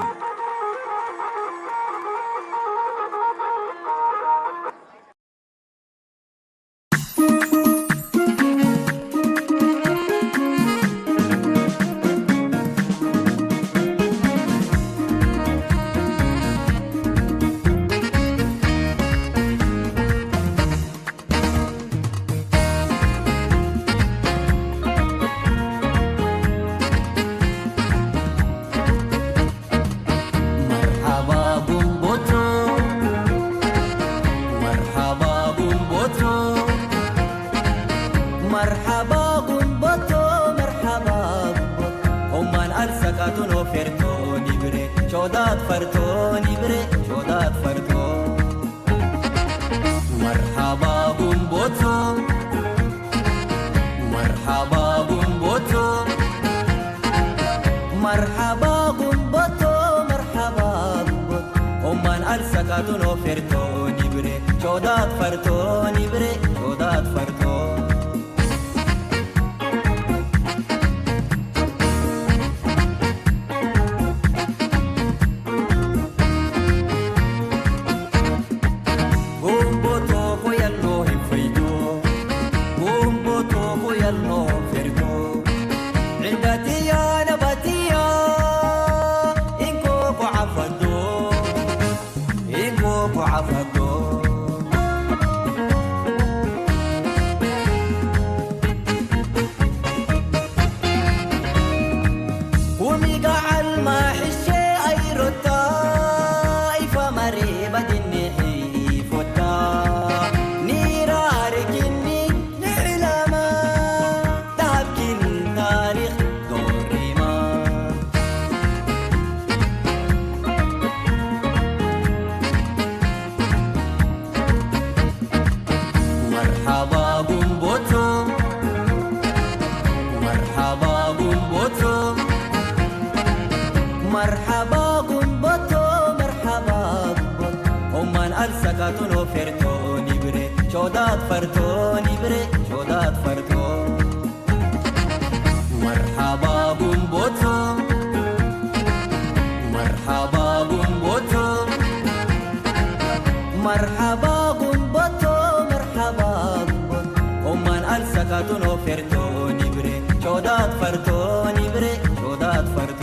መርሓባ ጉንቦቶ፣ መርሓባ ጉንቦቶ፣ መርሓባ ጉንቦቶ፣ መርሓባ ጉንቦቶ። ሆማን አልሰቃቱኖ ፌርቶኒ ብሬ፣ ሾዳት ፈርቶኒ ብሬ፣ ሾዳት ፈርቶ። መርሓባ ጉንቦቶ፣ መርሓባ ጉንቦቶ፣ መርሓባ ጉንቦቶ፣ መርሓባ ጉንቦቶ። ሆማን አልሰቃቱኖ ፌርቶኒ ብሬ፣ ሾዳት ፈርቶኒ ብሬ፣ ሾዳት ፈርቶ። ጉንቦቶ ኮየልኖ ሂፈይዶ፣ ጉንቦቶ ኮየልኖ ፌርዶ፣ ዕንዳትያ ነባትያ፣ ኢንኮ ኮዓፈዶ፣ ኢንኮ ኮዓፈዶ። ፈርቶ ኒብሬ ሾዳት ፈርቶ መርሓባ ጉንቦቶ መርሓባ ጉንቦቶ መርሓባ ጉንቦቶ መርሓባ ጉንቦቶ ኦማን ኣልሰካቱኖ ፌርቶ ኒብሬ ሾዳት ፈርቶ ኒብሬ ሾዳት ፈርቶ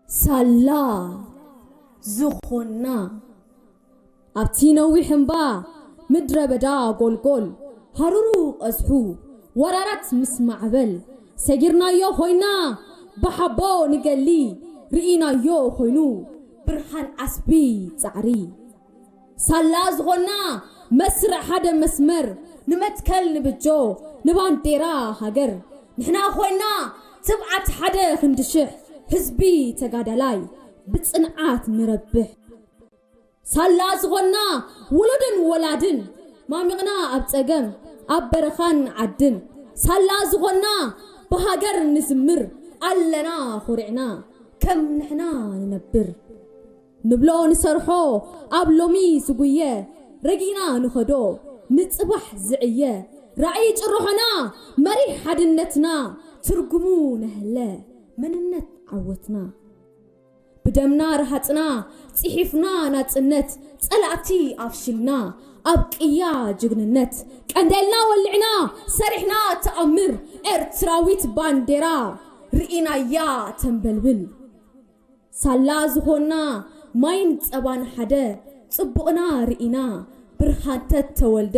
ሳላ ዝኾና ኣብቲ ነዊሕ እምባ ምድረ በዳ ጎልጎል ሃሩሩ ቀዝሑ ወራራት ምስ ማዕበል ሰጊርናዮ ኮይና ብሓቦ ንገሊ ርኢናዮ ኮይኑ ብርሃን ዓስቢ ጻዕሪ ሳላ ዝኾና መስርዕ ሓደ መስመር ንመትከል ንብጆ ንባንዴራ ሃገር ንሕና ኮይና ትብዓት ሓደ ክንዲ ሽሕ ህዝቢ ተጋዳላይ ብጽንዓት ንረብሕ ሳላ ዝኾና ውሉድን ወላድን ማሚቕና ኣብ ጸገም ኣብ በረኻን ዓድን ሳላ ዝኾና ብሃገር ንዝምር ኣለና ኾሪዕና ከም ንሕና ንነብር ንብሎ ንሰርሖ ኣብ ሎሚ ዝጉየ ረጊእና ንኸዶ ንጽባሕ ዝዕየ ራእይ ጭርሖና መሪሕ ሓድነትና ትርጉሙ ነህለ መንነት ዓወትና ብደምና ረሃጽና ጽሒፍና ናጽነት ጸላእቲ ኣፍሽልና ኣብ ቅያ ጅግንነት ቀንዴልና ወልዕና ሰሪሕና ተኣምር ኤርትራዊት ባንዴራ ርኢናያ ተንበልብል ሳላ ዝኾና ማይን ጸባን ሓደ ጽቡቕና ርኢና ብርሃንተት ተወልደ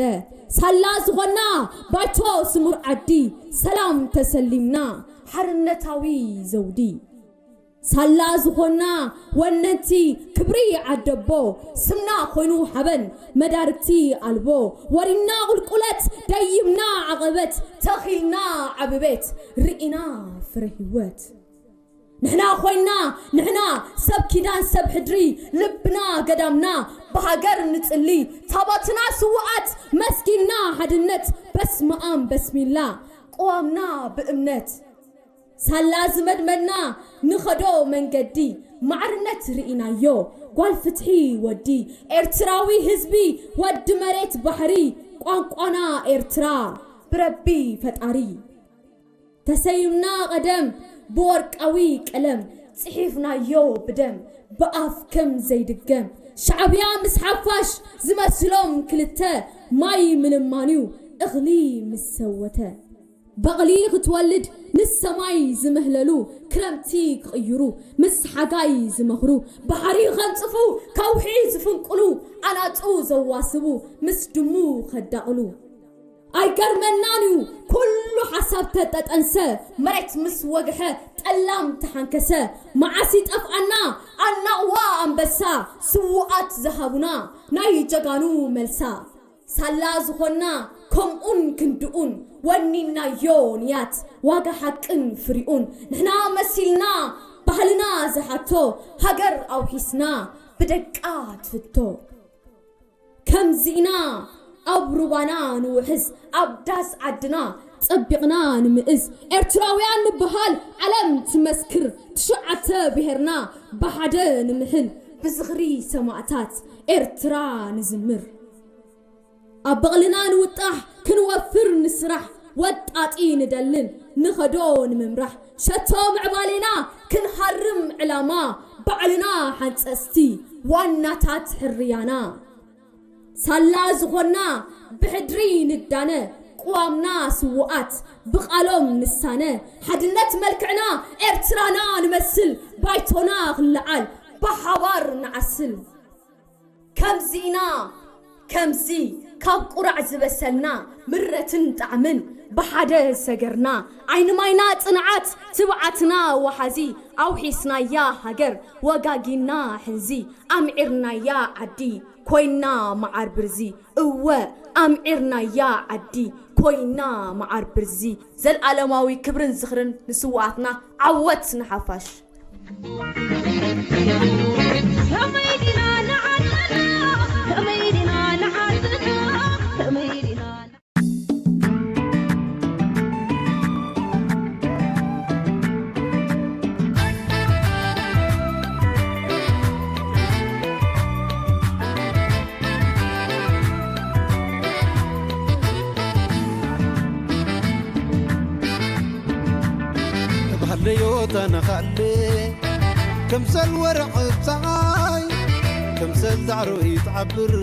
ሳላ ዝኾና ባይቶ ስሙር ዓዲ ሰላም ተሰሊምና ሓርነታዊ ዘውዲ ሳላ ዝኾና ወነንቲ ክብሪ ዓደቦ ስምና ኮይኑ ሓበን መዳርግቲ ኣልቦ ወሪና ቁልቁለት ደይምና ዓቐበት ተኺልና ዓብቤት ርኢና ፍረ ህይወት ንሕና ኮይና ንሕና ሰብ ኪዳን ሰብ ሕድሪ ልብና ገዳምና ብሃገር ንጽሊ ታቦትና ስውኣት መስጊድና ሓድነት በስመኣም በስሚላ ቅዋምና ብእምነት ሳላ ዝመድመድና ንኸዶ መንገዲ ማዕርነት ርኢናዮ ጓል ፍትሒ ወዲ ኤርትራዊ ህዝቢ ወዲ መሬት ባሕሪ ቋንቋና ኤርትራ ብረቢ ፈጣሪ ተሰይምና ቀደም ብወርቃዊ ቀለም ጽሒፍናዮ ብደም ብኣፍ ከም ዘይድገም ሻዕብያ ምስ ሓፋሽ ዝመስሎም ክልተ፣ ማይ ምልማን'ዩ እኽሊ ምስ ሰወተ። በቕሊ ክትወልድ ንሰማይ ዝምህለሉ፣ ክረምቲ ክቕይሩ ምስ ሓጋይ ዝመኽሩ፣ ባሕሪ ከንጽፉ ከውሒ ዝፍንቅሉ፣ ኣናጹ ዘዋስቡ ምስ ድሙ ከዳቕሉ። ኣይገርመናን እዩ ኩሉ ሓሳብ ተጠጠንሰ፣ መሬት ምስ ወግሐ ጠላም ተሓንከሰ። መዓስ ይጠፍኣና ኣናቕዋ ኣንበሳ፣ ስዉኣት ዝሃቡና ናይ ጀጋኑ መልሳ። ሳላ ዝኾንና ከምኡን ክንድኡን፣ ወኒናዮ ንያት ዋጋ ሓቅን ፍሪኡን። ንሕና መሲልና ባህልና ዝሓቶ፣ ሃገር ኣውሒስና ብደቃ ትፍቶ። ከምዚ'ና ኣብ ሩባና ንውሕዝ፣ ኣብ ዳስ ዓድና ጸቢቕና ንምእዝ። ኤርትራውያን ንበሃል ዓለም ትመስክር፣ ትሽዓተ ብሄርና ብሓደ ንምሕል፣ ብዝኽሪ ሰማእታት ኤርትራ ንዝምር። ኣብ በቕልና ንውጣሕ፣ ክንወፍር ንስራሕ፣ ወጣጢ ንደልን ንኸዶ ንምምራሕ። ሸቶ ምዕባሌና ክንሃርም ዕላማ፣ ባዕልና ሓንጸጽቲ ዋናታት ሕርያና። ሳላ ዝኾንና ብሕድሪ ንዳነ፣ ቅዋምና ስዉኣት ብቓሎም ንሳነ። ሓድነት መልክዕና ኤርትራና ንመስል፣ ባይቶና ክለዓል ብሓባር ንዓስል። ከምዚ'ና ከምዚ ካብ ቁራዕ ዝበሰልና፣ ምረትን ጣዕምን ብሓደ ሰገርና። ዓይኒ ማይና ጽንዓት፣ ትብዓትና ወሓዚ፣ ኣውሒስናያ ሃገር ወጋጊና ሕንዚ። ኣምዒርናያ ዓዲ ኮይና መዓር ብርዚ፣ እወ ኣምዒርናያ ዓዲ ኮይና መዓር ብርዚ። ዘልኣለማዊ ክብርን ዝኽርን ንስውኣትና፣ ዓወት ንሓፋሽ። ከመይ ዲና ንዓድና፣ ከመይ ዲና ንዓድና፣ ከመይ ዲና እብሃለዮ ተነኻለ፣ ከምሰል ወርሒ ጸሓይ፣ ከምሰል ዳዕሮ ይትዓብር።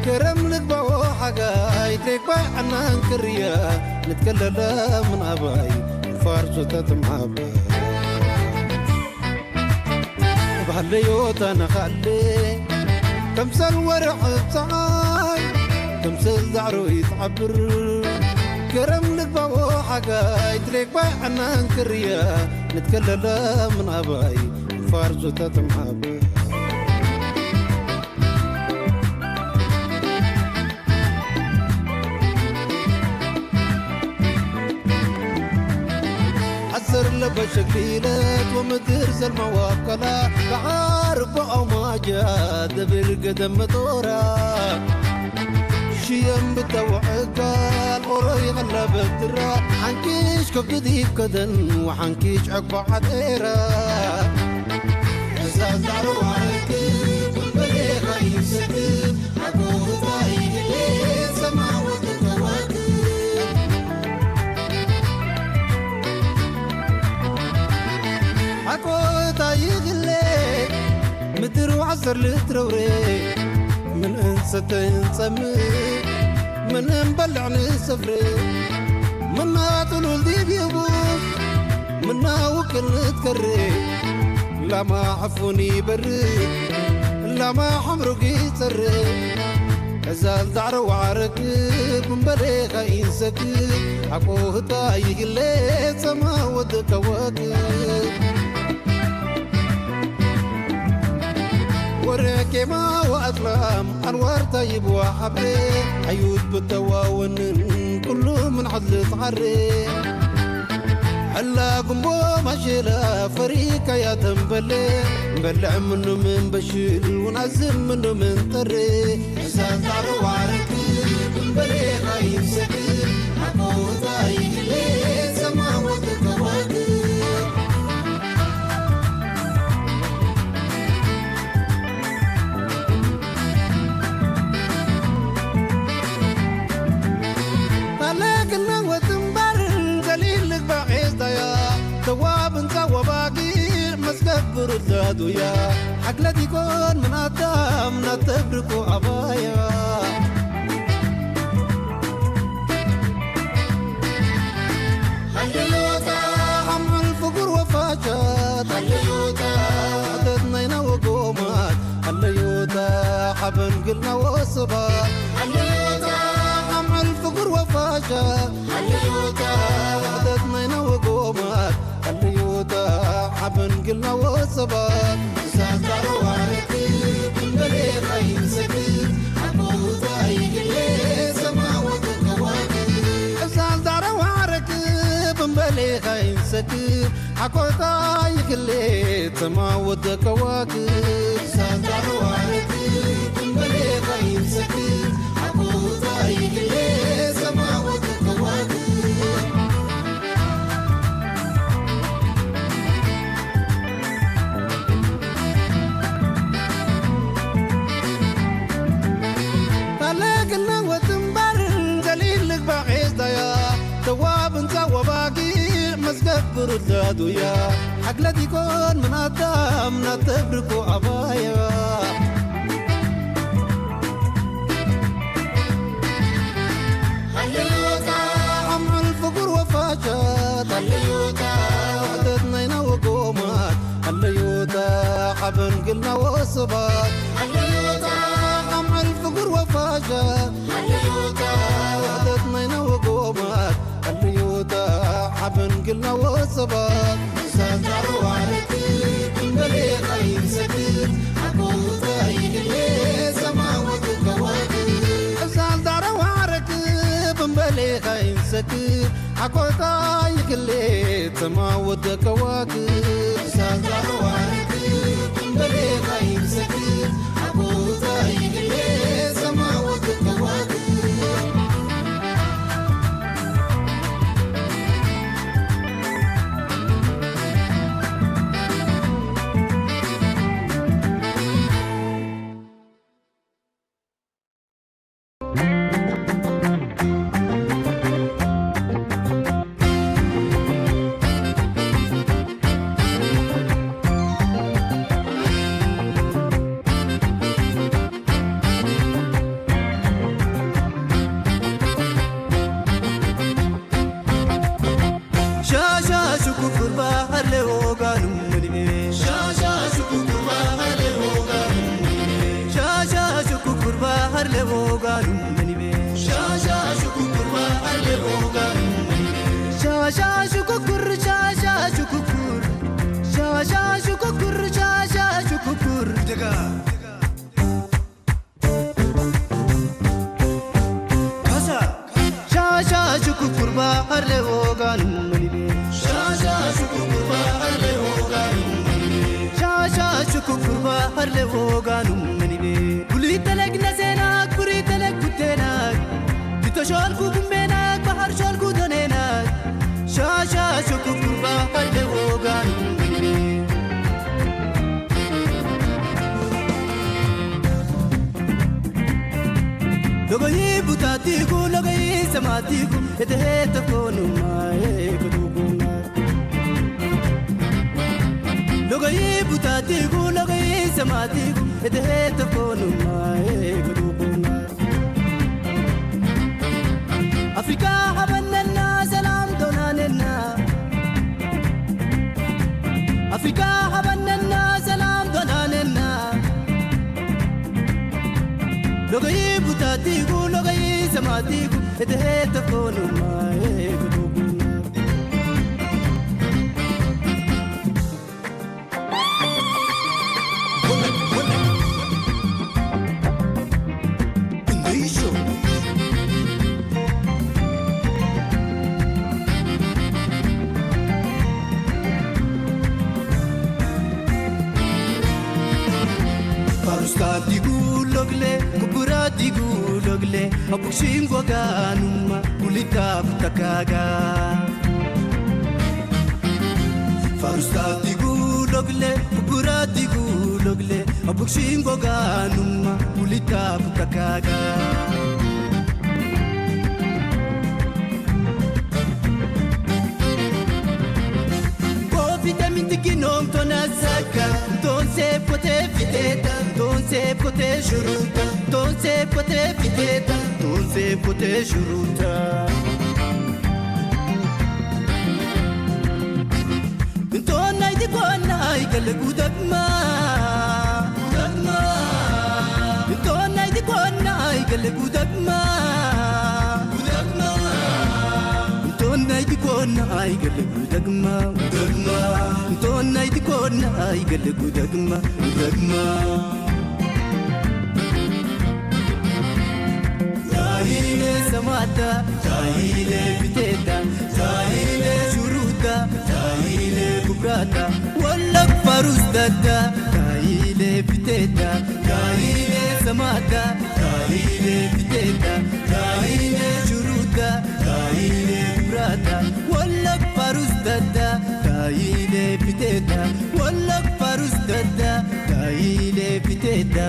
ከረም ልግባኦ ሓጋይ፣ ትሬክባይ ዓናን ክርያ፣ ንትከለለ ምን ኣባይ፣ ፋርሶ ተትምሃባ። እብሃለዮ ተነኻለ፣ ከምሰል ወርሒ ጸሓይ፣ ከምሰል ዳዕሮ ይትዓብር። ከረም ልግባኦ ሓጋይ፣ ትሬክባይ ዓናን ክርያ፣ ንትከለለ ምን ኣባይ፣ ፋርሶ ተትምሃባ። ዓሰር ለበሸግሊለት ወምድር ዘልማዋ ከላ፣ በዓር በኣውማጃ ደብር ገደም መጦራ። ሽየም ብተወዕጋል ኦሮይ ቐለበት ድራ፣ ሓንኪሽ ከብድድ ይብከደን ወሓንኪሽ ዕግባ ዓጤራ። እዛ ዛዕሮ ዋረክ፣ በሌኻ ይሰክብ፣ ሓጎታ ይግሌ፣ ሰማወት ከዋክብ። ሓጎታ ይግሌ፣ ምድር ዓሰር ልትረውሬ፣ ምን እንሰተ እንጸምእ፣ ምን እንበልዕ ንሰፍሬ፣ ምና ጥሉል ዲብ የቡስ፣ ምና ውቅል ንትከሬ፣ ላማ ሕፉን ይበርድ፣ ላማ ሓምሩግ ይጸርግ። ዕዛል ዳዕሮ ዋዕረክብ እምበሌኻ ኢንሰክብ፣ ሓቆ ህታ ይግሌ ጸማ ወዲ ከዋክብ። ወርሕ ኬማ ወኣጽላም ኣንዋር ታይብ ወሓብሬ፣ ሓዩት ብተዋወንን ኩሉ ምን ዓድሊ ተዓሬ። ሕላ ጉምቦ ማሸላ ፈሪካያ ተንበሌ፣ በልዕ ምኑ ምን በሽል፣ ውናዝም ምኑ ምን ጠሬ። እዛ ዛዕሮ ዋረክብ፣ እምበሌኻ ይምሰክር፣ ኣቦታ ይግሌ፣ ሰማወት ከዋክብ። ታለክና ወትምበር፣ ገሊል ልግባዕ ዒስታያ፣ ተዋብ እንታ ወባጊዕ፣ መስገብ ብሩላዱያ ሓግለት ይኮን ምን ኣዳም ናተብርቁ ኣባያ ሃለዮታ ሓምል ፍጉር ወፋቻት ሃለዮታ ሓተት ናይና ወጎማት ሃለዮታ ሓበን ግልና ወስባት ሃለዮታ ሓምል ፍጉር ወፋቻት ሃለዮታ ሓተት ናይና ወጎማት ሃለዮታ ሓበን ግልና ወስባት እዛ ዛረዋ ርክብ እምበሌ ኸይንሰግር ሓቦታ ይግለ ሰማወት ከዋክብ እዛ ዛረዋ ርክብ እምበሌ ኸይንሰግር ሓኮታ ይግለ ሰማወት ከዋክብ እዛ ዛረዋ ርክብ እምበሌ ኸይንሰግር ሓቦታ ይግለ ሰማወት ከዋክብ ታለ ክናወት እምበር ዘሊል ልግባእ ሒዝዳያ ተዋብ እንጻ ወባጊዕ መዝገብ ብሩድ ላዱያ ሓግለት ይኮን ምን ኣዳም ናተብርቁ ኣባያ ሓምል ፍጉር ወፋቻት ሓለዮታ ውሕደት ናይና ወጎማት ሓለዮታ ሓበን ግልና ወስባት ሓለዮታ ሓምል ፍጉር ወፋቻት ሓለዮታ ውሕደት ናይና ወጎማት ሓለዮታ ሓበን ግልና ወስባት እዛ ዛረዋ ርክብ እምበሌ ኸይንሰግር ሓጎታ ይግለ ሰማወት ከዋክብ እዛ ዛረዋ ርክብ እምበሌ ኸይንሰግር ሓጎታ ይግለ ሰማወት ከዋክብ እዛ ዛረዋ ርክብ እምበሌ ኸይንሰግር ሓጎታ ይግለ ሰማወት ከዋክብ ሻሻ ሽኩኩር ባህር ለወጋኑ ምንቤ ሻሻ ሽኩኩር ባህር ለወጋኑ ምንቤ ሻሻ ሽኩኩር ባህር ለወጋኑ ምንቤ ሻሻ ሽኩኩር ባህር ለወጋኑ ምንቤ ሻሻ ሽኩኩር ሻሻ ሽኩኩር ሻሻ ሽኩኩር ሻሻ ሽኩኩር ደጋ ሻሻ ሽኩኩር ባህር ለወጋኑ መኒቤ ሻሻ ሽኩኩር ባህር ለወጋኑ መኒቤ ሻሻ ሽኩኩር ባህር ለወጋኑ መኒቤ ቡሊተለግ ነሴናግ ቡሪተለግ ኩቴናግ ቢቶ ሾልኩ ጉምቤናግ ባህር ሾልኩ ዶኔናግ ሻሻ ሽኩኩር ባህር ለወጋኑ መኒቤ Logoyi butatiku logoyi samatiku etehe tokonu mae kudukunga. Logoyi butatiku logoyi samatiku etehe tokonu mae kudukunga. Afrika habanana salam donanana. Afrika habanana salam donanana. Logayi butatiku logayi samatiku etehe tokonu mae kudukunga. Farustatigu logle, kuburatigu logle, abukshin goganuma, kulita butakaga. Farustatigu logle, kuburatigu logle, abukshin goganuma, kulita butakaga. Ko vitamin tikinom tona saka, Fiteta, tonse kote shuruta, tonse kote fiteta, tonse kote shuruta. Tonai di kona ai gale gudagma. Gudagma. Tonai di kona ai gale gudagma. Gudagma. Tonai di kona ai gale gudagma. Gudagma. Tonai di kona ai gale gudagma. Gudagma. Taile samata, taile piteta, taile shuruta, taile kubrata, wala farus dada, taile piteta, taile samata, taile piteta, taile shuruta, taile kubrata, wala farus dada, taile piteta, wala farus dada, taile piteta.